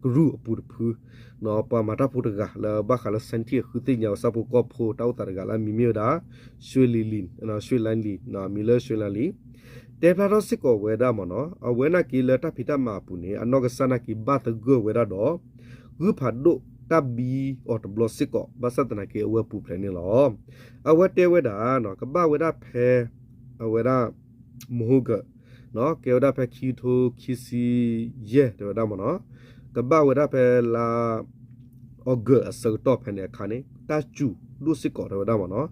ကရူၢ်အပူၤတဖု, ပှၤမၤတၢ်ဖိတဂၤလၢဘၣ်ဃးလၢ scientist အဃုသ့ၣ်ညါဝဲဆၣ်ဖိကီၢ်ဖိတၢ်အိၣ်သးတဂၤလၢအမံၤမ့ၢ်ဝဲဒၣ် Shuilin, Shuilin, မံၤလၢ Shuilin တဲဖျါထီၣ်စ့ၢ်ကီးဝဲဒၣ်မ့ၢ်နီၤ အဝဲနာ်က့လၢတၢ်ဖံးတၢ်မၤအပူၤန့ၣ် အနီၢ်ကစၢ်နာ်က့ဘၣ်သဂၢၢ်ဝဲဒၣ်ဒီး ဂုၢ်ဖးဒိၣ်တၢ်ဘံအီၤတဘျီစ့ၢ်ကီး ဘၣ်ဆၣ်သနာ်က့အဝဲပူၤဖျဲးန့ၣ်လီၤ. အဝဲတဲဝဲဒၣ် ကဘၣ်ဝဲဒၣ်ဖဲ အဝဲဒၣ် မဟိဂၢၢ် ကဲဝဲဒၣ်ဖဲခံကထိခံဆံယဲၢ် တဲဝဲဒၣ်မ့ၢ်နီၤ ကဘၣ်ဝဲဒၣ်ဖဲလါ August အဆၢကတီၢ်ဖဲန့ၣ်အခါန့ၣ် တၢ်စူၤဒိၣ်စ့ၢ်ကီး တဲဝဲဒၣ်မ့ၢ်နီၤ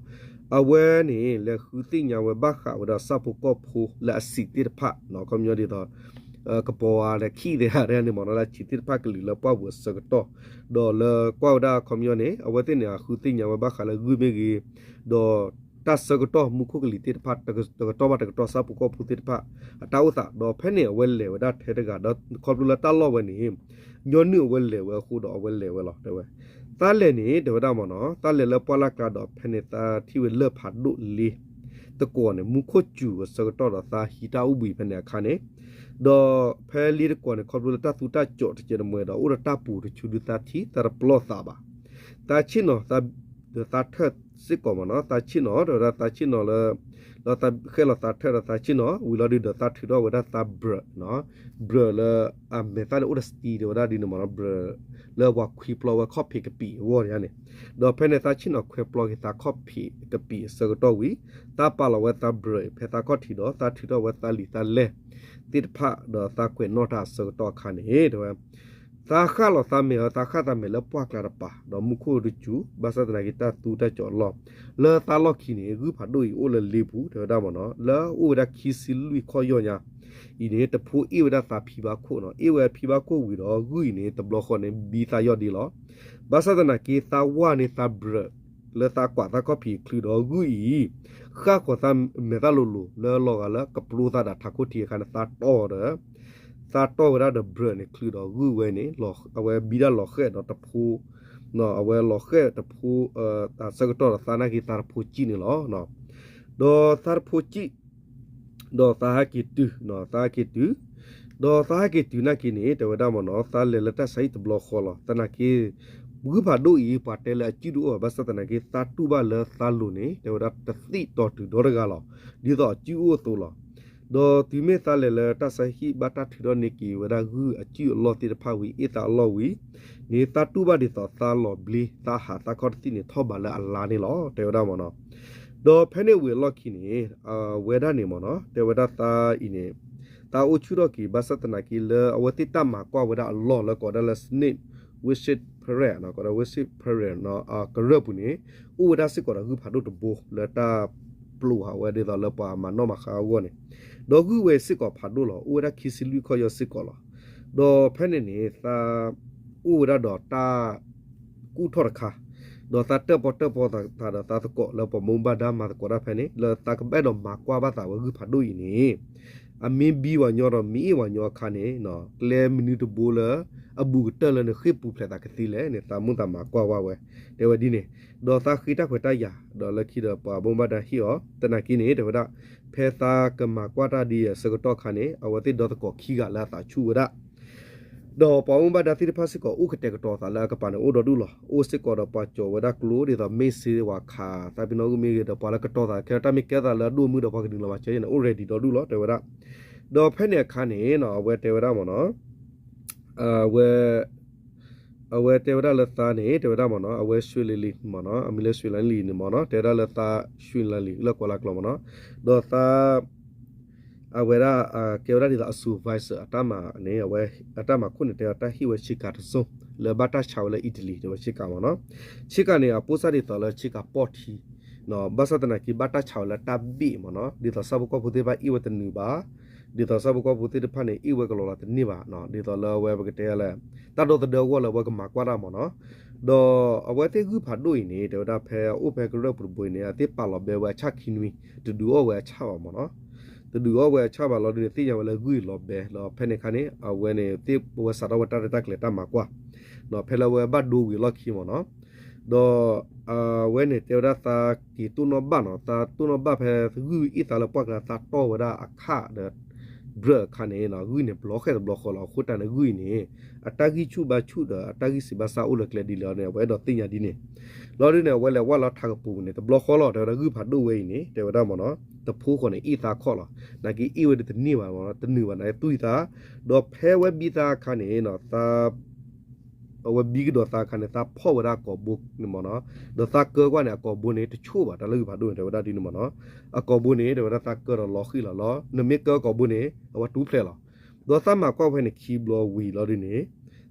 အဝဲန့ၣ် လဲၤဃုသ့ၣ်ညါဝဲဘၣ်ဃးဝဲဒၣ်ဆၣ်ဖိကီၢ်ဖိလၢအဆံးသ့ၣ်တဖၣ် ခီပညီဒ်သိး ကပီၤဧါ ဒီးခံသ့ၣ်ဧါ တန့ၣ်မ့ၢ်နီၤ လၢအဆံးသ့ၣ်တဖၣ်ကလုာ်လၢပှၢ်ပူၤအဆၢကတီၢ် ဒီးလၢကွၢ်ဝဲဒၣ်ခီပညီန့ၣ် အဝဲသ့ၣ်န့ၣ် အဃုသ့ၣ်ညါဝဲဘၣ်ဃးလၢဂုၢ်မ့ၢ်ဂ့ၤ ဒီးတၢ်ဆၢကတီၢ်မူခိၣ်ကလံၤသ့ၣ်တဖၣ် တကတီၢ်ဘၣ်တကတီၢ်ဆၣ်ဖိကီၢ်ဖိသ့ၣ်တဖၣ် အတၢ်အိၣ်သး ဒီးဖဲန့ၣ်အဝဲလဲၤဝဲဒၣ်ထဲတဂၤ ဒီးခီဖျိလၢတၢ်လီၢ်ဝဲန့ၣ် ညီနုၢ်အဝဲလဲၤဝဲအဃိဒီးအဝဲလဲၤဝဲလီၤ တဲဝဲ သးလဲၤန့ၣ် တဲဝဲဒၣ်မ့ၢ်နီၤ သးလဲၤလၢပှၢ်လၢ်ကျါဒီး ဖဲန့ၣ်သးထံၣ်ဝဲလၢၢ်ဖးဒိၣ်လ့ တကိးန့ၣ် မူခိၣ်စူၤအဆၢကတီၢ်ဒီးသးဟံးတၢ်အိၣ်ဘှံးဖဲန့ၣ်အခါန့ၣ် ဒီးဖဲလ့တကိးန့ၣ် ခီဖျိလၢတၢ်သူတၢ်ကၠိးတကဲးတမှဲၤဒီး အိၣ်ဒီးတၢ်ပူၤတဆူဒုးသးထံၣ် သးတပျီၢ်သးဘၣ် သးဆ့ၣ်နီၤ ဒီးသးထၢၣ်စ့ၢ်ကီးမ့ၢ်နီၤ သးဆ့ၣ်နီၤ တဲဝဲဒၣ်သးဆ့ၣ်နီၤလၢ လၢသးဃဲၣ်လီၤသးထၢၣ်ဒီးသးဆ့ၣ်နီၤ ဝံၤလီၤဒုးဒီးသးထုးထီၣ်ဝဲဒၣ်သးဘြၢး ဘြၢးလၢအမဲာ်သၣ်န့ၣ်အိၣ်ဒီး steel တဲဝဲဒၣ်ဒ်န့ၣ်မ့ၢ်နီၤ ဘြၢးလၢပှၤခွံပျီဝဲခီၣ်ဖံးကပံာ်အဂီၢ်န့ၣ်န့ၣ် ဒီးဖဲန့ၣ်သးဆ့ၣ်နီၤခွဲပျီက့ၤသးခီၣ်ဖံးကပံာ်အဆၢကတီၢ်ဝံၤ သးပာ်လီၤဝဲသးဘြၢးဖဲသးခီၣ်ထံးဒီး သးထုးထီၣ်ဝဲသးလံာ်သးလဲၢ်သ့ၣ်တဖၣ် ဒီးသးကွဲးနီၣ်တၢ်အဆၢကတီၢ်အခါန့ၣ် တဲဝဲ သးဃၣ်လီၤသးမဲာ် သးဃၣ်သးမဲာ်လၢပှၢ်ကျါတပၤ ဒီးမူခိၣ်တစူၤ ဘၣ်ဆၣ်သနာ်က့တၢ်သူတၢ်ကၠိးအလီၢ် လၢသးလီၢ်ခံန့ၣ် ဂုၢ်ဖးဒိၣ်အံၤအိၣ်လၢလ့ပူၤ တဲဝဲဒၣ်မ့ၢ်နီၤ လၢအိၣ်ဝဲဒၣ်ခံဆံလွံၢ်ခီၣ်ယီၢ်ညါအံၤန့ၣ် တဖိအ့ၣ်ဝဲဒၣ်သးဖံဘၣ်ခိၣ်နီၤ အ့ၣ်ဝဲဖံဘၣ်ခိၣ်ဝံၤဒီး ဂုၢ်အံၤန့ၣ် တဘျီဃီန့ၣ် ဘံသးယီၢ်ဒ့လီၤ ဘၣ်ဆၣ်သနာ်က့သးဝၢ်န့ၢ်သးဘြၢး လၢသးကွၢ်သးခီၣ်ဖံးချုးဒီးဂုၢ်အံၤ ဃၣ်ဃီၤသးမဲာ်သၣ်လိၤလိၤ လၢလီၤဂာ်လၢကပျိသးဒီးထးခိၣ်ထံးအခါန့ၣ် သးတီၢ်ဒီး သးတီၢ်ဝဲဒၣ်ဒီးဘြၢးန့ၣ်ချုးဒီးဂုၢ်ဝဲန့ၣ် အဝဲဘံဒၣ်လီၤဃဲၣ်ဒီးတဖိ အဝဲလီၤဃဲၣ်တဖိ အဆၢကတီၢ်ဒီးသးနာ်က့သးတဖိစံၣ်န့ၣ်လီၤ ဒီးသးတဖိစံၣ် ဒီးသးဟဲက့ၤတုၤ သးဟဲက့ၤတုၤ ဒီးသးဟဲက့ၤတုၤနာ်က့န့ၣ် တဲဝဲဒၣ်မ့ၢ်နီၤ သးလဲၤလၢတၢ်ဆါဟံၣ်တဘျီဃီလီၤ သနာ်က့ ဂုၢ်ဖးဒိၣ်အံၤ ပှၤတဲလၢအစုဒုးအိၣ်ဘၣ် ဘၣ်ဆၣ်သနာ်က့ သးတူၢ်ဘၣ်လၢသးလိၤန့ၣ် တဲဝဲဒၣ်တသံၣ်တီၤတုၤဒီတဂၤလီၤ ဒ်သိးအစုအိၣ်အသိးလီၤ ဒီးတုၤမ့ၢ်သးလဲၤလၢတၢ်ဆါဟံၣ်ဘၣ်တၢ်ထုးထီၣ်န့ၢ်က့ၤဝဲဒၣ်ဂုၢ်အစုအလီၢ်သ့ၣ်တဖၣ်ဝံၤ အ့ၣ်သးအလီၢ်ဝံၤန့ၣ် သးတူၢ်ဘၣ်ဒ်သိးသးလီၤဘျ့ သးဟးသးခီၣ်တသံၣ်န့ၣ် ထီၣ်ဘးလၢအလါန့ၣ်လီၤ တဲဝဲဒၣ်မ့ၢ်နီၤ ဒီးဖဲန့ၣ်ဝံၤအလီၢ်ခံန့ၣ် အဝဲဒၣ်န့ၣ်မ့ၢ်နီၤ တဲဝဲဒၣ်သးအံၤန့ၣ် သးအိၣ်ဆူၣ်ထီၣ်က့ၤ ဘၣ်ဆၣ်သနာ်က့လၢအဝဲသ့ၣ်တၢ်မၤကွၢ်ဝဲဒၣ်အလီၢ်လၢကိးဒၣ်လၢ Snake Wasp Spider ကိးဒၣ် Wasp Spider ကရၢၢ်ပူၤန့ၣ် အိၣ်ဝဲဒၣ်စ့ၢ်ကီးဒီးဂုၢ်ဖးဒိၣ်တဘိ လၢတၢ်ပျိာ်ဟးဝဲဒ်သိးလၢပှၤမၤနီၣ်မၤဃါအဂီၢ်န့ၣ် ဒီးဂုၢ်ဝဲစ့ၢ်ကီးဖးဒိၣ်လီၤ အိၣ်ဝဲဒၣ်ခံဆံလွံၢ်ခီၣ်ယီၢ်စ့ၢ်ကီးလီၤ ဒီးဖဲန့ၣ်န့ၣ် သး အိၣ်ဝဲဒၣ်ဒီးတၢ် ကူၣ်ထီၣ်တခါ, ဒီးသးတၢၣ်ပီၣ်တၢၣ်ပီသးဒီးသးသကိးလၢပှၤဘၣ်မူဘၣ်ဒါမၤသကိးတၢ်ဖဲန့ၣ် လၢသးကဘၣ်အဲၣ်ဒိးမၤကွၢ်ဘၣ်သးဝဲဂုၢ်ဖးဒိၣ်အံၤန့ၣ် အမ့ၢ်ဘံဝဲညီဒီးမ့ၢ်အ့ၣ်ဝဲညီအခါန့ၣ် ကျဲမနုၤတဘိလၢ အဘူးကတၢၢ်လၢနဃ့ၢ်ပူၤဖျဲးသးကသ့လဲၣ်န့ၣ် သးမိၣ်သးမၤကွၢ်ဝဲ တဲဝဲဒ်န့ၣ်, ဒီးသးဃ့တၢ်ခွဲးတၢ်ယာ် ဒီးလၢခံဒီးပှၤဘၣ်မူဘၣ်ဒါဟ့ၣ်အီၤ သနာ်က့န့ၣ် တဲဝဲဒၣ် ဖဲသးကမၤကွၢ်တၢ်ဒ်အံၤအဆၢကတီၢ်အခါန့ၣ် အဝဲသ့ၣ်ဒီသကိးခံဂၤလၢအသးဆူၣ်ဝဲဒၣ် ဒီးပှၤဘၣ်မူဘၣ်ဒါသ့ၣ်တဖၣ်စ့ၢ်ကီး အိၣ်ကတဲာ်ကတီၤသးလၢအကပၤန့ၣ် အိၣ်ဒီဒူၣ်လီၤ. အိၣ်စ့ၢ်ကီးဒီးပှၤကၠီၤဝဲဒၣ်ကျိ ဒ်သိးမ့ၢ်စ့ဝဲခး သးပ့ၤနီၣ်ဂုၢ်မ့ၢ်ဂ့ၤ ဒီးပှၤလၢကတီၤသးခဲလၢာ် တၢ်မ့ၢ်ကဲသးလၢအဒိၣ်အမုၢ်ဒီးပှၤကနုာ်လီၤမၤစၢၤန့ၣ် အိၣ် ready ဒီဒူၣ်လီၤ တဲဝဲဒၣ်. ဒီးဖဲန့ၣ်အခါန့ၣ် အဝဲတဲဝဲဒၣ်မ့ၢ်နီၤ အဝဲ အဝဲတဲဝဲဒၣ်လၢသးန့ၣ် တဲဝဲဒၣ်မ့ၢ်နီၤ အဝဲ ရွှေလီၤလီၤ မ့ၢ်နီၤ အမံၤလၢ ရွှေလီၤလီၤ န့ၣ်မ့ၢ်နီၤ တဲဝဲဒၣ်လၢသး ရွှေလီၤလီၤ လၢကွၢ်လၢကျီမ့ၢ်နီၤ ဒီးသး အဝဲဒၣ် ကဲဝဲဒၣ်ဒ်သိးအ supervisor အတၢ်မၤန့ၣ် အဝဲ အတၢ်မၤခိၣ်န့ၣ် တဲဝဲတၢ်ဟ့ၣ်ဝဲဆ့ကၤတစိၢ် လၢဘၣ်တၢ်ဆါဝဲလၢ Italy တဲဝဲဆ့ကၤမ့ၢ်နီၤ ဆ့ကၤန့ၣ် အပိၢ်စၢ်ဒ်သိးလၢဆ့ကၤပီၢ်ထံ ဘၣ်ဆၣ်သနာ်က့ ဘၣ်တၢ်ဆါဝဲလၢတၢ်ဘ့ၣ်မ့ၢ်နီၤ ဒ်သိးဆၣ်ဖိကီၢ်ဖိသ့ၣ်တဖၣ်အ့ၣ်ဝဲတနုာ်ဘၣ် ဒ်သိးဆၣ်ဖိကီၢ်ဖိသ့ၣ်တဖၣ်န့ၣ် အ့ၣ်ဝဲကလီလီၤတန့ၢ်ဘၣ် ဒ်သိးလၢအဝဲပကတဲလဲၣ် တၢ်ဒီသဒၢအဂီၢ်လၢအဝဲကမၤကွၢ်တၢ်မ့ၢ်နီၤ ဒီးအဝဲသ့ၣ်ဂုၢ်ဖးဒိၣ်အံၤန့ၣ် တဲဝဲဒၣ်ဖဲအအိၣ်ဖဲကရၢၢ်ပူၤတဘိအံၤန့ၣ် အသ့ၣ်ပာ်လီၤဘဲဝဲအဆၣ်ခံနွံ တဒုးအီၣ်ဝဲအဆၣ်ဘၣ်မ့ၢ်နီၤ တဒုးအီၣ်ဝဲအဆၣ်ဘၣ်လီၤဒုးန့ၣ် သ့ၣ်ညါဝဲလၢဂုၢ်အံၤလီၤဘဲ ဒီးဖဲန့ၣ်အခါန့ၣ် အဝဲန့ၣ်သ့ၣ်ဝဲစးထီၣ်ဝဲတၢ်ရဲၣ်တၢ်ကျဲၤတၢ်မၤကွၢ် ဖဲလၢအဝဲဘၣ်ဒိဝံၤအလီၢ်ခံမ့ၢ်နီၤ ဒီးအဝဲန့ၣ်တဲဝဲဒၣ်သးက့ၤတိၢ်နီၣ်ဘၣ်နီၤ, သးတိၢ်နီၣ်ဘၣ်ဖဲဂုၢ်အ့ၣ်သးလၢပှၢ်ကျါ သးတီၢ်ဝဲဒၣ်အခၣ်ဒီး ဘြၢၣ်အခါန့ၣ် ဂုၢ်န့ၣ်ဘျီဃဲတဘျီဃီလီၤ. အဃိတၢ်န့ၣ်ဂုၢ်အံၤန့ၣ် အတၢ်ဂံၢ်ဆူၣ်ဘါဆူၣ်ဒီးအတၢ်ဂံၢ်စံးဘါစၢ်အိၣ်လၢကျဲဒ်လဲၣ်န့ၣ် အဝဲအဲၣ်ဒိးသ့ၣ်ညါဒ်န့ၣ် လီၤဒုန့ၣ် အဝဲလဲၤဝဲလီၤထးကပူၤန့ၣ် တဘျီဃီလီၤ တဲဝဲဒၣ်ဂုၢ်ဖးဒိၣ်ဝဲအံၤန့ၣ် တဲဝဲဒၣ်မ့ၢ်နီၤ တဖိဃီန့ၣ် အ့ၣ်သးခီၣ်လီၤ. နာ်က့အ့ၣ်ဝဲဒၣ်တန့ၢ်ဘၣ်မ့ၢ်နီၤ, တနုာ်ဘၣ် နာ်က့သွံၣ်သး, ဒီးဖဲဝဲဘံသးအခါန့ၣ် သး အဝဲဘံကဒီးသးအခါန့ၣ် သးဖီၣ်ဝဲဒၣ်အကိာ်ဘိန့ၣ်မ့ၢ်နီၤ, ဒီးသးကၢကွၢ်န့ၣ် အကိာ်ဘိန့ၣ် တဆိၣ်ဘၣ် တၢ်လၢဂုၢ်ဖးဒိၣ်န့ၣ် တဲဝဲဒၣ်ဒ်န့ၣ်မ့ၢ်နီၤ, အကိာ်ဘိန့ၣ် တဲဝဲဒၣ်သးကၢဒီးလီၤဃံၣ်လီၤလီၤ, နမ့ၢ်ကၢအကိာ်ဘိန့ၣ် အဝဲတူၢ်ဖျဲးလီၤ. ဒီးသးမၤကွၢ်ဖဲန့ၣ်ခံဘျီဝံၤလီၤဒုန့ၣ်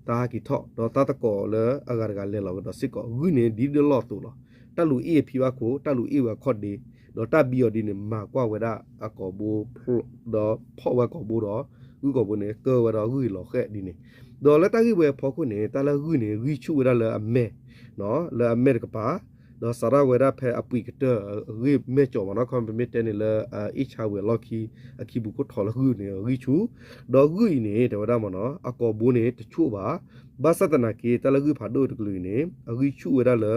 သးဟးက့ၤထီၣ် ဒီးသးသကိးလၢအဂၤတဂၤလဲၤလီၤကဒီးစ့ၢ်ကီး ဂုၢ်န့ၣ်ဒ်ဒၣ်လီၢ်အသိးလီၤ. တၢ်လူၤအ့ၣ်အဖံဘၣ်ခိၣ် တၢ်လူၤအ့ၣ်ဝဲအခီၣ်ဒ့ ဒီးတၢ်ဘံအီၤဒ်န့ၣ် မၤကွၢ်ဝဲဒၣ်အကိာ်ဘိ ဒီးဖီၣ်ဝဲကိာ်ဘိဒီး ဂုၢ်ကိာ်ဘိန့ၣ် ကၢဝဲဒီးဂုၢ်အံၤလီၤဃဲဒ်န့ၣ်, ဒီးလၢတၢ်ဂ့ၢ်ဝဲအဖီခိၣ်န့ၣ် တၢ်လၢဂုၢ်န့ၣ် ဂံၢ်ဆူၣ်ဝဲဒၣ်လၢအမဲာ်, လၢအမဲာ်တကပၤ, ဒီးစးထီၣ်ဝဲဒၣ်ဖဲအပှံာ်ကတၢၢ်အဂ့ၢ်မဲာ်ကၠီမ့ၢ်နီၤ, ခီပမ့ၢ်တဲန့ၣ်လၢအ့ၣ်ဆါဝံၤအလီၢ်ခံ အခံပူၤခိၣ်ထီၣ်လၢဂုၢ်န့ၣ် ဂံၢ်ဆူၣ်, ဒီးဂုၢ်အံၤန့ၣ် တဲဝဲဒၣ်မ့ၢ်နီၤ အကိာ်ဘိန့ၣ် တဆိၣ်ဘၣ်, ဘၣ်ဆၣ်သနာ်က့ တၢ်လၢဂုၢ်ဖးဒိၣ်တကလုာ်အံၤန့ၣ် အဂံၢ်ဆူၣ်ဝဲဒၣ်လၢ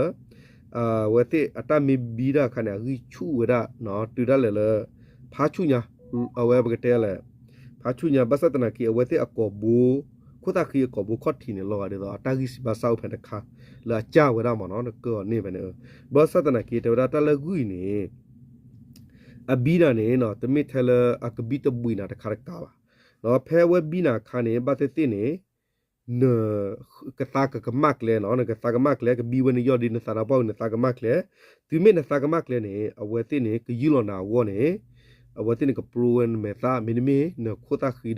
အဝဲသ့ၣ်အတၢ်မ့ၢ်ဘံတၢ်အခါန့ၣ် အဂံၢ်ဆူၣ်ဝဲဒၣ် တုၤဒၣ်လဲာ်လၢ ဖးဆူၣ်ညါ, အဝဲပကတဲလဲၣ်, ဖးဆူၣ်ညါ ဘၣ်ဆၣ်သနာ်က့ အဝဲသ့ၣ်အကိာ်ဘိ ခိၣ်သၣ်ဃံအကိာ်ဘိခီၣ်ထံးန့ၣ် လီၤဂာ်ဒ်သိး အတၢ်ဂံၢ်စံးဘၣ်စၢ်အိၣ်ဖဲတခါ လၢအကၢ်ဝဲဒၣ်မ့ၢ်နီၤ နကၢ်အီၤန့ၢ်ဖဲန့ၣ်, ဘၣ်ဆၣ်သနာ်က့ တဲဝဲဒၣ်တၢ်လၢဂုၢ်အံၤန့ၣ် အဘံဒၣ်န့ၣ် တမ့ၢ်ထဲလၢအကဘံတဘှံးနၤတခါတကးဘၣ်, ဒီးဖဲအဝဲဘံနၤအခါန့ၣ် ဘၣ်သ့ၣ်သ့ၣ်န့ၣ် နကသါကကမၣ်ကျဲနီၤ, နကသါကမၣ်ကျဲ ကဘံဝဲန့ၣ်ယီၢ်ဒ်နသးဒီးပှၢ်ဝံၤ နသါကမၣ်ကျဲ, တုၤမ့ၢ်နသါကမၣ်ကျဲန့ၣ် အဝဲသ့ၣ်န့ၣ် ကယူၢ်လီၤနၤအဂီၢ်န့ၣ် အဝဲသ့ၣ်န့ၣ် ကပြိဝဲနမဲာ်သၣ် မ့တမ့ၢ် နခိၣ်သၣ်ဃံဒီး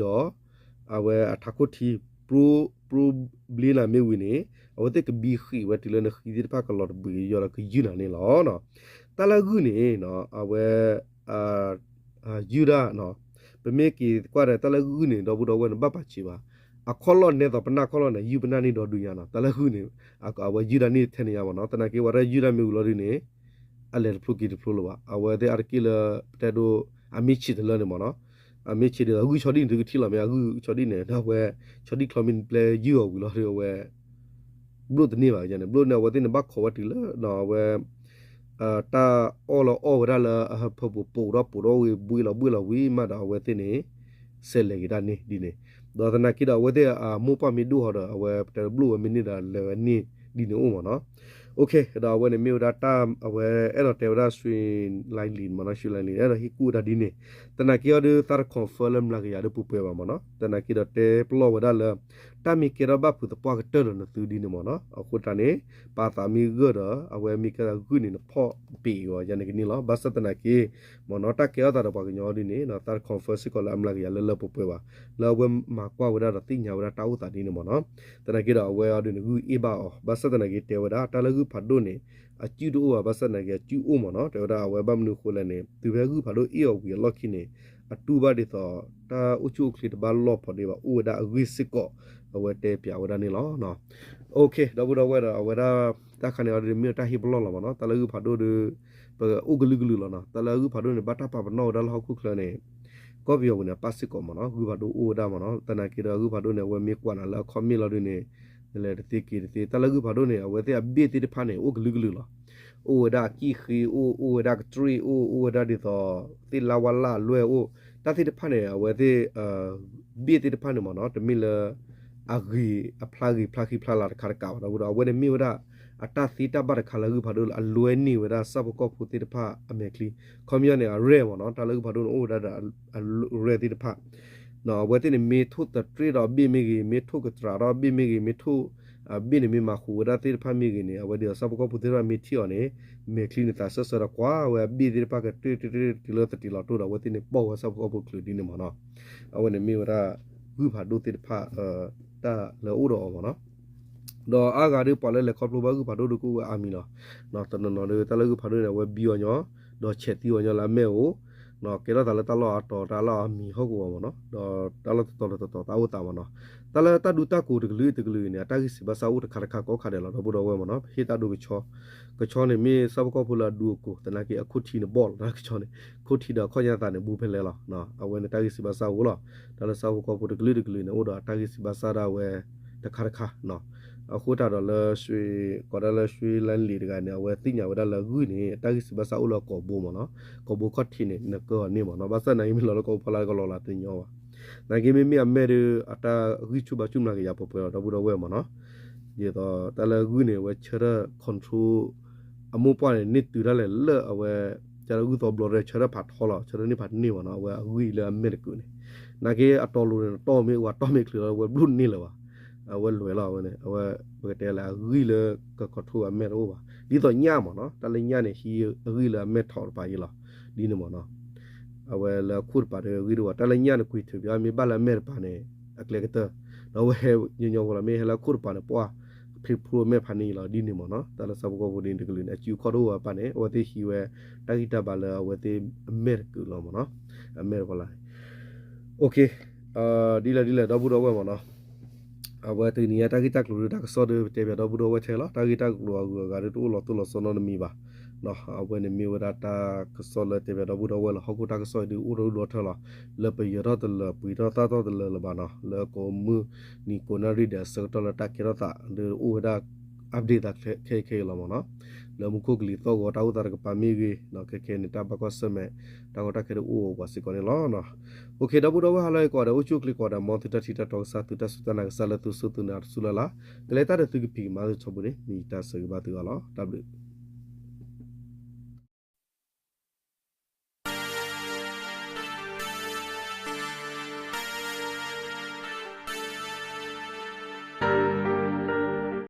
အဝဲအထးခိၣ်ထံ ပြိ ပြိဘျ့နၤမ့ၢ်ဝံၤန့ၣ် အဝဲသ့ၣ်ကဘံဃံးဝဲတုၤလၢနဃံသ့ၣ်တဖၣ်ကလီၤတဘှံးယီၢ်ဒီးကယူၢ်နၤန့ၣ်လီၤ. တၢ်လၢဂုၢ်န့ၣ် အဝဲ ယူၢ်ဒၣ် ပမ့ၢ်က့ၤကွၢ်ဒီး တၢ်လၢဂုၢ်န့ၣ် ဒီပုၢ်ဒီဝဲၢ်န့ၣ် ဘၣ်ပာ်စၢၤဘၣ်, အခီၣ်လီၢ်နဲသိးပနၢ်ခီၣ်လီၢ်န့ၣ် ယူၢ်ပနၢ်န့ၢ်ဒီဒုညါနီၤ, တၢ်လၢဂုၢ်န့ၣ် အဝဲယူၢ်ဒၣ်န့ၢ်ထဲန့ၣ်ညါမ့ၢ်နီၤ, သနာ်က့ဝဲဒၣ်ယူၢ်ဒၣ်မ့ၢ်ဝံၤလီၤဒုန့ၣ် အလဲၤတဖျိက့ၤတဖျိလၢၤဘၣ်, အဝဲသ့ၣ်အါတက့ၢ်လၢ ပတဲဒိ အမ့ၢ်ဆံးတလၢန့ၣ်မ့ၢ်နီၤ, အမ့ၢ်ဆံးဒ်သိး ဂုၢ်ဆီဒံၣ်န့ၣ် သုကထံၣ်လီၤမ့ၢ် အဂုၢ်ဆီဒံၣ်န့ၣ် ဒီးအဝဲ ဆီဒံၣ်ချီမ့ၢ်ပျဲယူၢ်အီၤဝံၤလီၤဒု အဝဲ ဘျိၣ်တန့ၢ်ဘၣ်န့ၣ်, ဘျိၣ်န့ၣ် အဝဲသ့ၣ်န့ၣ် ဘၣ်ခိးဝဲတုၤလၢ အဝဲ တၢ်အီၣ်လၢအီၣ်ဝဲဒၣ်လၢအဟၢဖၢပူၤပိာ်ဒီးပိာ်ဒီးဝံၤဘှ့လီၤဘှ့လီၤဝံၤမးဒီး အဝဲသ့ၣ်န့ၣ် စဲးလဲၤက့ၤတၢ်န့ၣ်ဒ်န့ၣ်, ဒီးသနာ်က့ဒီး အဝဲသ့ၣ်အမိၢ်ပှၢ်မ့ၢ်ဒိၣ်ဟီဒီး အဝဲပတဲဘျိၣ်ဝဲမ့ၢ်န့ၢ်ဒီးလဲၤဝဲန့ၢ်ဒ်န့ၣ်အိၣ်မ့ၢ်နီၤ. ဒီးအဝဲန့ၣ်မ့ၢ်ဝဲဒၣ်တၢ် အဝဲအဲၣ်ဒိးတဲဝဲဒၣ် ရွှေလိုင်းလီၤမ့ၢ်နီၤ, ရွှေလိုင်းလီၤ အဲၣ်ဒိးဟ့ၣ်ကူၣ်ဝဲဒၣ်ဒ်န့ၣ်, သနာ်က့အီၤဒုး သးတ confirm လၢမျးကယၤဒုးပှဲၤပှဲၤဘၣ်မ့ၢ်နီၤ, သနာ်က့ဒီးတဲပလီၢ်ဝဲဒၣ်လၢ တၢ်မ့ၢ်ကဲထီၣ်ဘၣ်ဖုးသပှၢ်ကတၢၢ်ဒီးနသုဒ်န့ၣ်မ့ၢ်နီၤ, အဃိသတးန့ၣ် ပာ်သးမ့ၢ်ဂၢၢ်ဒီး အဝဲမ့ၢ်ကဲထီၣ်ဂုၢ်န့ၣ် နဖီၣ်ပ့ၤအီၤယၤန့ၣ်ကန့ၣ်လီၤ. ဘၣ်ဆၣ်သနာ်က့ မ့ၢ်နီၤ တၢ်ကဲထီၣ်သးဒီးပှၤကညီဒ်န့ၣ် သးတ confirm စ့ၢ်ကီးလၢအမျးကယၤလၢလၢပှဲၤပှဲၤဘၣ်, လၢအဝဲမၤကွၢ်ဝဲဒၣ်ဒီးသ့ၣ်ညါဝဲဒၣ်တၢ်အိၣ်သးဒ်န့ၣ်မ့ၢ်နီၤ, သနာ်က့ဒီးအဝဲအီၤဒုးန့ၣ် ဂုၢ်အ့ၣ်ဘၣ်အီၤ, ဘၣ်ဆၣ်သနာ်က့တဲဝဲဒၣ် တၢ်လၢဂုၢ်ဖးဒိၣ်န့ၣ် အစုၣ်တအိၣ်ဘၣ်, ဘၣ်ဆၣ်သနာ်က့အစုၣ်အိၣ်မ့ၢ်နီၤ, တဲဝဲဒၣ်အဝဲဘၣ်မနုၤအဃိလဲၣ်န့ၣ် တုၤဖဲဂုၢ်ဖးဒိၣ်အ့ၣ်အီၤဝံၤအလီၢ်ခံန့ၣ် အတူၢ်ဘၣ်ဒ်သိး တၢ်အိၣ်ဆူၣ်အိၣ်ချ့တဘၣ်လီၢ်ဖိးဒ့ဘၣ် အိၣ်ဝဲဒၣ်အဂ့ၢ်စ့ၢ်ကီး အဝဲတဲပၠးဝဲဒၣ်န့ၣ်လီၤ. ဒီပုၢ်ဒီဝဲၢ်ဒီး အဝဲဒၣ် တၢ်ခါန့ၣ်အီၤဒုးမ့ၢ်တၢ်ဟ့ၣ်ပလီၢ်လီၤမ့ၢ်နီၤ, တၢ်လၢဂုၢ်ဖးဒိၣ်ဒီး ပအိၣ်ကလုာ်ကလုာ်လီၤနီၤ, တၢ်လၢဂုၢ်ဖးဒိၣ်န့ၣ် ဘၣ်တၢ်ပာ်ပနီၣ်ဝဲဒၣ်လၢဟီၣ်ခိၣ်ချၢန့ၣ် ကီၢ်ပယီၤပူၤန့ၣ် အပၣ်စ့ၢ်ကီးမ့ၢ်နီၤ, ဂုၢ်ဖးဒိၣ်အိၣ်ဝဲဒၣ်မ့ၢ်နီၤ, သနာ်က့ဒီးဂုၢ်ဖးဒိၣ်န့ၣ် အဝဲမ့ၢ်ကွၢ်နၤလၢအခီၣ်မ့ၣ်လီၤဒုးန့ၣ် နလဲၤတသ့က့ၤတသ့, တၢ်လၢဂုၢ်ဖးဒိၣ်န့ၣ် အဝဲသ့ၣ်အဘ့ၣ်သ့ၣ်တဖၣ်န့ၣ် အိၣ်ကလုာ်ကလုာ်လီၤ, အိၣ်ဝဲဒၣ်အကံၣ်ဃ့အိၣ်, အိၣ်ဝဲဒၣ်ကတြ့ၣ်အိၣ်, အိၣ်ဝဲဒၣ်ဒ်သိး သ့ၣ်လါဝါလၢအလွဲၢ်အိၣ်, တၢ်သ့ၣ်တဖၣ်န့ၣ် အဝဲသ့ၣ် ဘ့ၣ်သ့ၣ်တဖၣ်န့ၣ်မ့ၢ်နီၤ, တမ့ၢ်လၢ အဂ့ၤအဖျါဂ့ၤဖျါဃံဖျါလၤတခါတကးဘၣ်, ဒီပုၢ်ဒီဝဲၢ်န့ၣ်မ့ၢ်ဝဲဒၣ် အတၢ်သ့တၢ်ဘၣ်တခါလၢဂုၢ်ဖးဒိၣ်လၢအလွဲန့ၢ်ဝဲဒၣ်ဆၣ်ဖိကီၢ်ဖိသ့ၣ်တဖၣ်အမဲာ်ချံ, ခီပညီန့ၣ် အရဲၣ်မ့ၢ်နီၤ, တၢ်လၢဂုၢ်ဖးဒိၣ်န့ၣ်အိၣ်ဝဲဒၣ်ဒီးအရဲၣ်သ့ၣ်တဖၣ်, အဝဲသ့ၣ်န့ၣ် မ့ၢ်ထိၣ်သတြ့ၣ်ဒီးအဘ့ၣ်မ့ၢ်ဂ့ၤ, မ့ၢ်ထိၣ်ကတြးဒီးအဘ့ၣ်မ့ၢ်ဂ့ၤ, မ့ၢ်ထိၣ် အဘ့ၣ်န့ၣ်မ့ၢ်မၤဃူးဝဲဒၣ်သ့ၣ်တဖၣ်မ့ၢ်ဂ့ၤန့ၣ်, အဝဲဒ်သိးဆၣ်ဖိကီၢ်ဖိသ့ၣ်တဖၣ်မ့ၢ်ထံၣ်အီၤန့ၣ် မဲာ်ချံန့ၣ်သးစၢၢ်စၢၢ်ဒီးကွၢ်ဝဲအဘ့ၣ်သ့ၣ်တဖၣ်ကတြ့ၣ်တြ့ၣ်တြ့ၣ် တုၤလၢသတံးလီၤတိၢ်ဒီး အဝဲသ့ၣ်န့ၣ်ပိာ်ဝဲဆၣ်ဖိကီၢ်ဖိချုးဒ်န့ၣ်မ့ၢ်နီၤ, အဝဲန့ၣ်မ့ၢ်ဝဲဒၣ် ဂုၢ်ဖးဒိၣ်သ့ၣ်တဖၣ် တၢ်လၢအိၣ်ဒီးအီၤမ့ၢ်နီၤ, ဒီးအါဂၤဒုးပှၤလၢလဲၤခီဖျိဘၣ်ဂုၢ်ဖးဒိၣ်ဒုးကအိၣ်ဝဲအါမံၤလီၤ, တနီၤနီၤဒုး တၢ်လၢဂုၢ်ဖးဒိၣ်န့ၣ် အဝဲဘံအီၤညီ ဒီးဆဲးသံအီၤညီလၢအမဲာ်အိၣ် ကဲထီၣ်သးလၢတၢ်လီၢ်အတီၤတၢ်လီၢ်အမံၤဟီၣ်ကဝီၤမ့ၢ်နီၤ, ဒီးတၢ်လီၢ်တတီၤတတီၤတၢ်အိၣ်သးမ့ၢ်နီၤ, တၢ်လၢတၢ်ဒူတၢ်ကိးတကလုာ်တကလုာ်န့ၣ် အတၢ်ဂံၢ်စံးဘၣ်စၢ်အိၣ်တခါတခါကိးခါဒဲးလီၤ, ဒီပုၢ်ဒီဝဲၢ်မ့ၢ်နီၤ, ဟ့ၣ်တၢ်ဒိကဆီ, ကဆီန့ၣ်မ့ၢ်ဆၣ်ဖိကီၢ်ဖိလၢအဒူအကိး, သနာ်က့အခိၣ်ထံန့ၣ်ဘီၣ်လီၤ, တၢ်ကဆီန့ၣ် ခိၣ်ထံဒီးအခီၣ်ညါသးန့ၣ် ဘူးဖဲလဲၣ်လီၤ, အဝဲန့ၣ်တၢ်ဂံၢ်စံးဘၣ်စၢ်အိၣ်လီၤ, တၢ်လၢဆၣ်ဖိကီၢ်ဖိတကလုာ်တကလုာ်န့ၣ် အိၣ်ဒီးအတၢ်ဂံၢ်စံးဘၣ်စၢ်ဒၣ်ဝဲတခါတခါနီၤ, အဃိတၢ်ဒီးလၢ ကိးဒၣ်လၢ ရွှေလန်းလီတဂၤန့ၣ် အဝဲသ့ၣ်ညါဝဲဒၣ်လၢအဂုၢ်န့ၣ် အတၢ်ဂံၢ်စံးဘၣ်စၢ်အိၣ်လၢအကိာ်ဘိမ့ၢ်နီၤ, ကိာ်ဘိခီၣ်ထံးန့ၣ် နကၢအီၤန့ၢ်မ့ၢ်နီၤ, ဘၣ်ဆၣ်နာ်က့မ့ၢ်လီၤလၢကိာ်ဘိဖီလာ်တကလီၤလၢ်တညီဘၣ်. နာ်က့မ့မ့ၢ်အမဲာ်ဒီး အတၢ်ဂံၢ်ဆူၣ်ဘါဆူၣ်မျးကယၤပှဲၤပှဲၤလီၤ ဒီပုၢ်ဒီဝဲၢ်မ့ၢ်နီၤ. ဒ်သိးတၢ်လၢအဂုၢ်န့ၣ် အဝဲဆၢထၢၣ် control အမိၢ်ပှၢ်န့ၣ် န့ၢ်တုၤဒၣ်လဲာ်လၢအဝဲ ကၢ်လၢဂုၢ်သီဘျီရဲ ဆၢထၢၣ်ဖးထီလီၤ ဆၢထၢၣ်န့ၢ်ဖးန့ၢ်မ့ၢ်နီၤ, အဝဲအဂံၢ်လၢအမဲာ်တကုာ်န့ၣ်. နာ်က့အတီၤလိၤန့ၣ် နတီၢ်မ့ၢ်ဝဲတီၢ်မ့ၢ်ချုးလီၤ အဝဲဘျီၣ်န့ၢ်လၢၤဘၣ်. အဝဲလွဲၤလီၤအဝဲန့ၣ် အဝဲ ပကတဲလၢအဂံၢ်လၢက control အမဲာ်တအိၣ်ဘၣ်. ဒ်သိးညၣ်မ့ၢ်နီၤ, တၢ်လၢညၣ်န့ၣ် ဟံးအဂံၢ်လၢအမဲာ်ထီၣ်တပၤယံၤလီၤ. ဒ်န့ၣ်မ့ၢ်နီၤ အဝဲလၢအခိၣ်တပၤဒီးအဂံၢ်တအိၣ်ဘၣ်, တၢ်လၢညၣ်န့ၣ် ကွံာ်ထုးပၠီ မ့ၢ်ဘၣ်လၢအမဲာ်တပၤန့ၣ် အကျဲကတၢၢ်, ဒီးအဝဲညီညီဖိလီၤ မ့ၢ်ဟဲလၢအခိၣ်တပၤန့ၣ် ပှၢ် ဖျိဖျိအမဲာ်ဖးန့ၣ်လီၤ. ဒ်န့ၣ်မ့ၢ်နီၤ တၢ်လၢဆၣ်ဖိကီၢ်ဖိဒ်န့ၣ်တကလုာ်န့ၣ် အစုအခီၣ်တအိၣ်ဘၣ်ပၢ်န့ၣ် အဝဲသ့ၣ်ဟံးဝဲ တၢ်ဂံၢ်တၢ်ဘါလၢအဝဲသ့ၣ်အမဲာ်တကုာ်လီၤမ့ၢ်နီၤ, အမဲာ်တဖီလာ်န့ၣ် ဒ်လဲၣ်ဒ်လဲၣ် ဒီပုၢ်ဒီဝဲၢ်မ့ၢ်နီၤ, အဝဲတနံၤညါတၢ်ဂ့ၢ်တၢ်ကျိၤဒုးတၢ်ကစီၣ်ဒုး ပတဲပၠးဒီပုၢ်ဒီဝဲၢ်ထဲလီၤ. တၢ်ဂ့ၢ်တၢ်ကျိၤအဂုၤအဂၤဒုးတအိၣ်လီၤတိၢ်လီၤဆီနီတမံၤဘၣ်. အဝဲန့ၣ်မ့ၢ်ဝဲဒၣ်တၢ်ကစီၣ်လၢတဲပၠးဒီပုၢ်ဒီဝဲၢ်လၢဟီၣ်ခိၣ်တၢ်ကစီၣ်အံၤဒုးအိၣ်ထီၣ်ဒုးဒီထၢလီၤ. လၢပယၢၤထီၣ်တလၢၤ ပှ့ၤထီၣ်သၣ်ထီၣ်တလၢၤလၢၤဘၣ်နီၤ, လၢကိးမုၢ်နံၤကိးနၣ်ရံၣ်ဒဲးအဆၢကတီၢ်လၢတၢ်ကဲထီၣ်သးဒုးအိၣ်ဝဲဒၣ် update သးခဲအံၤခဲအံၤလီၤမ့ၢ်နီၤ. လၢမူခိၣ်ကလံၤသီၣ်ဂီၤတၢ်အိၣ်သးတကပၤမ့ၢ်ဂ့ၤ, ခဲခဲန့ၣ် တၢ်ဘၣ်ကွၢ်ဆၢၣ်မဲာ် တၢ်ကီတၢ်ခဲဒုးအိၣ်ဝဲစ့ၢ်ကီးန့ၣ်လီၤ. အိၣ်ခ့ ဒီပုၢ်ဒီဝဲၢ်ဟါလၢအဂ့ၤကိးဂၤဒဲး အိၣ်ဆူၣ်အိၣ်ချ့ကိးဂၤဒဲး မ်သုတၢ်ထံၣ်တၢ်တီကစၢ် သုတၢ်စူၢ်တၢ်နာ်ကစၢ်လၢသုစူၢ်သုနာ်တစူၢ်လၢ်လၢ်, ကလဲၤတၢ်ဒီးသုကဖံးကမၤသုထီဘိန့ၣ် မ့ၢ်ယတၢ်ဆၢဂ့ၤဘၣ်သုအီၤလီၤ. တၢ်ဘျုး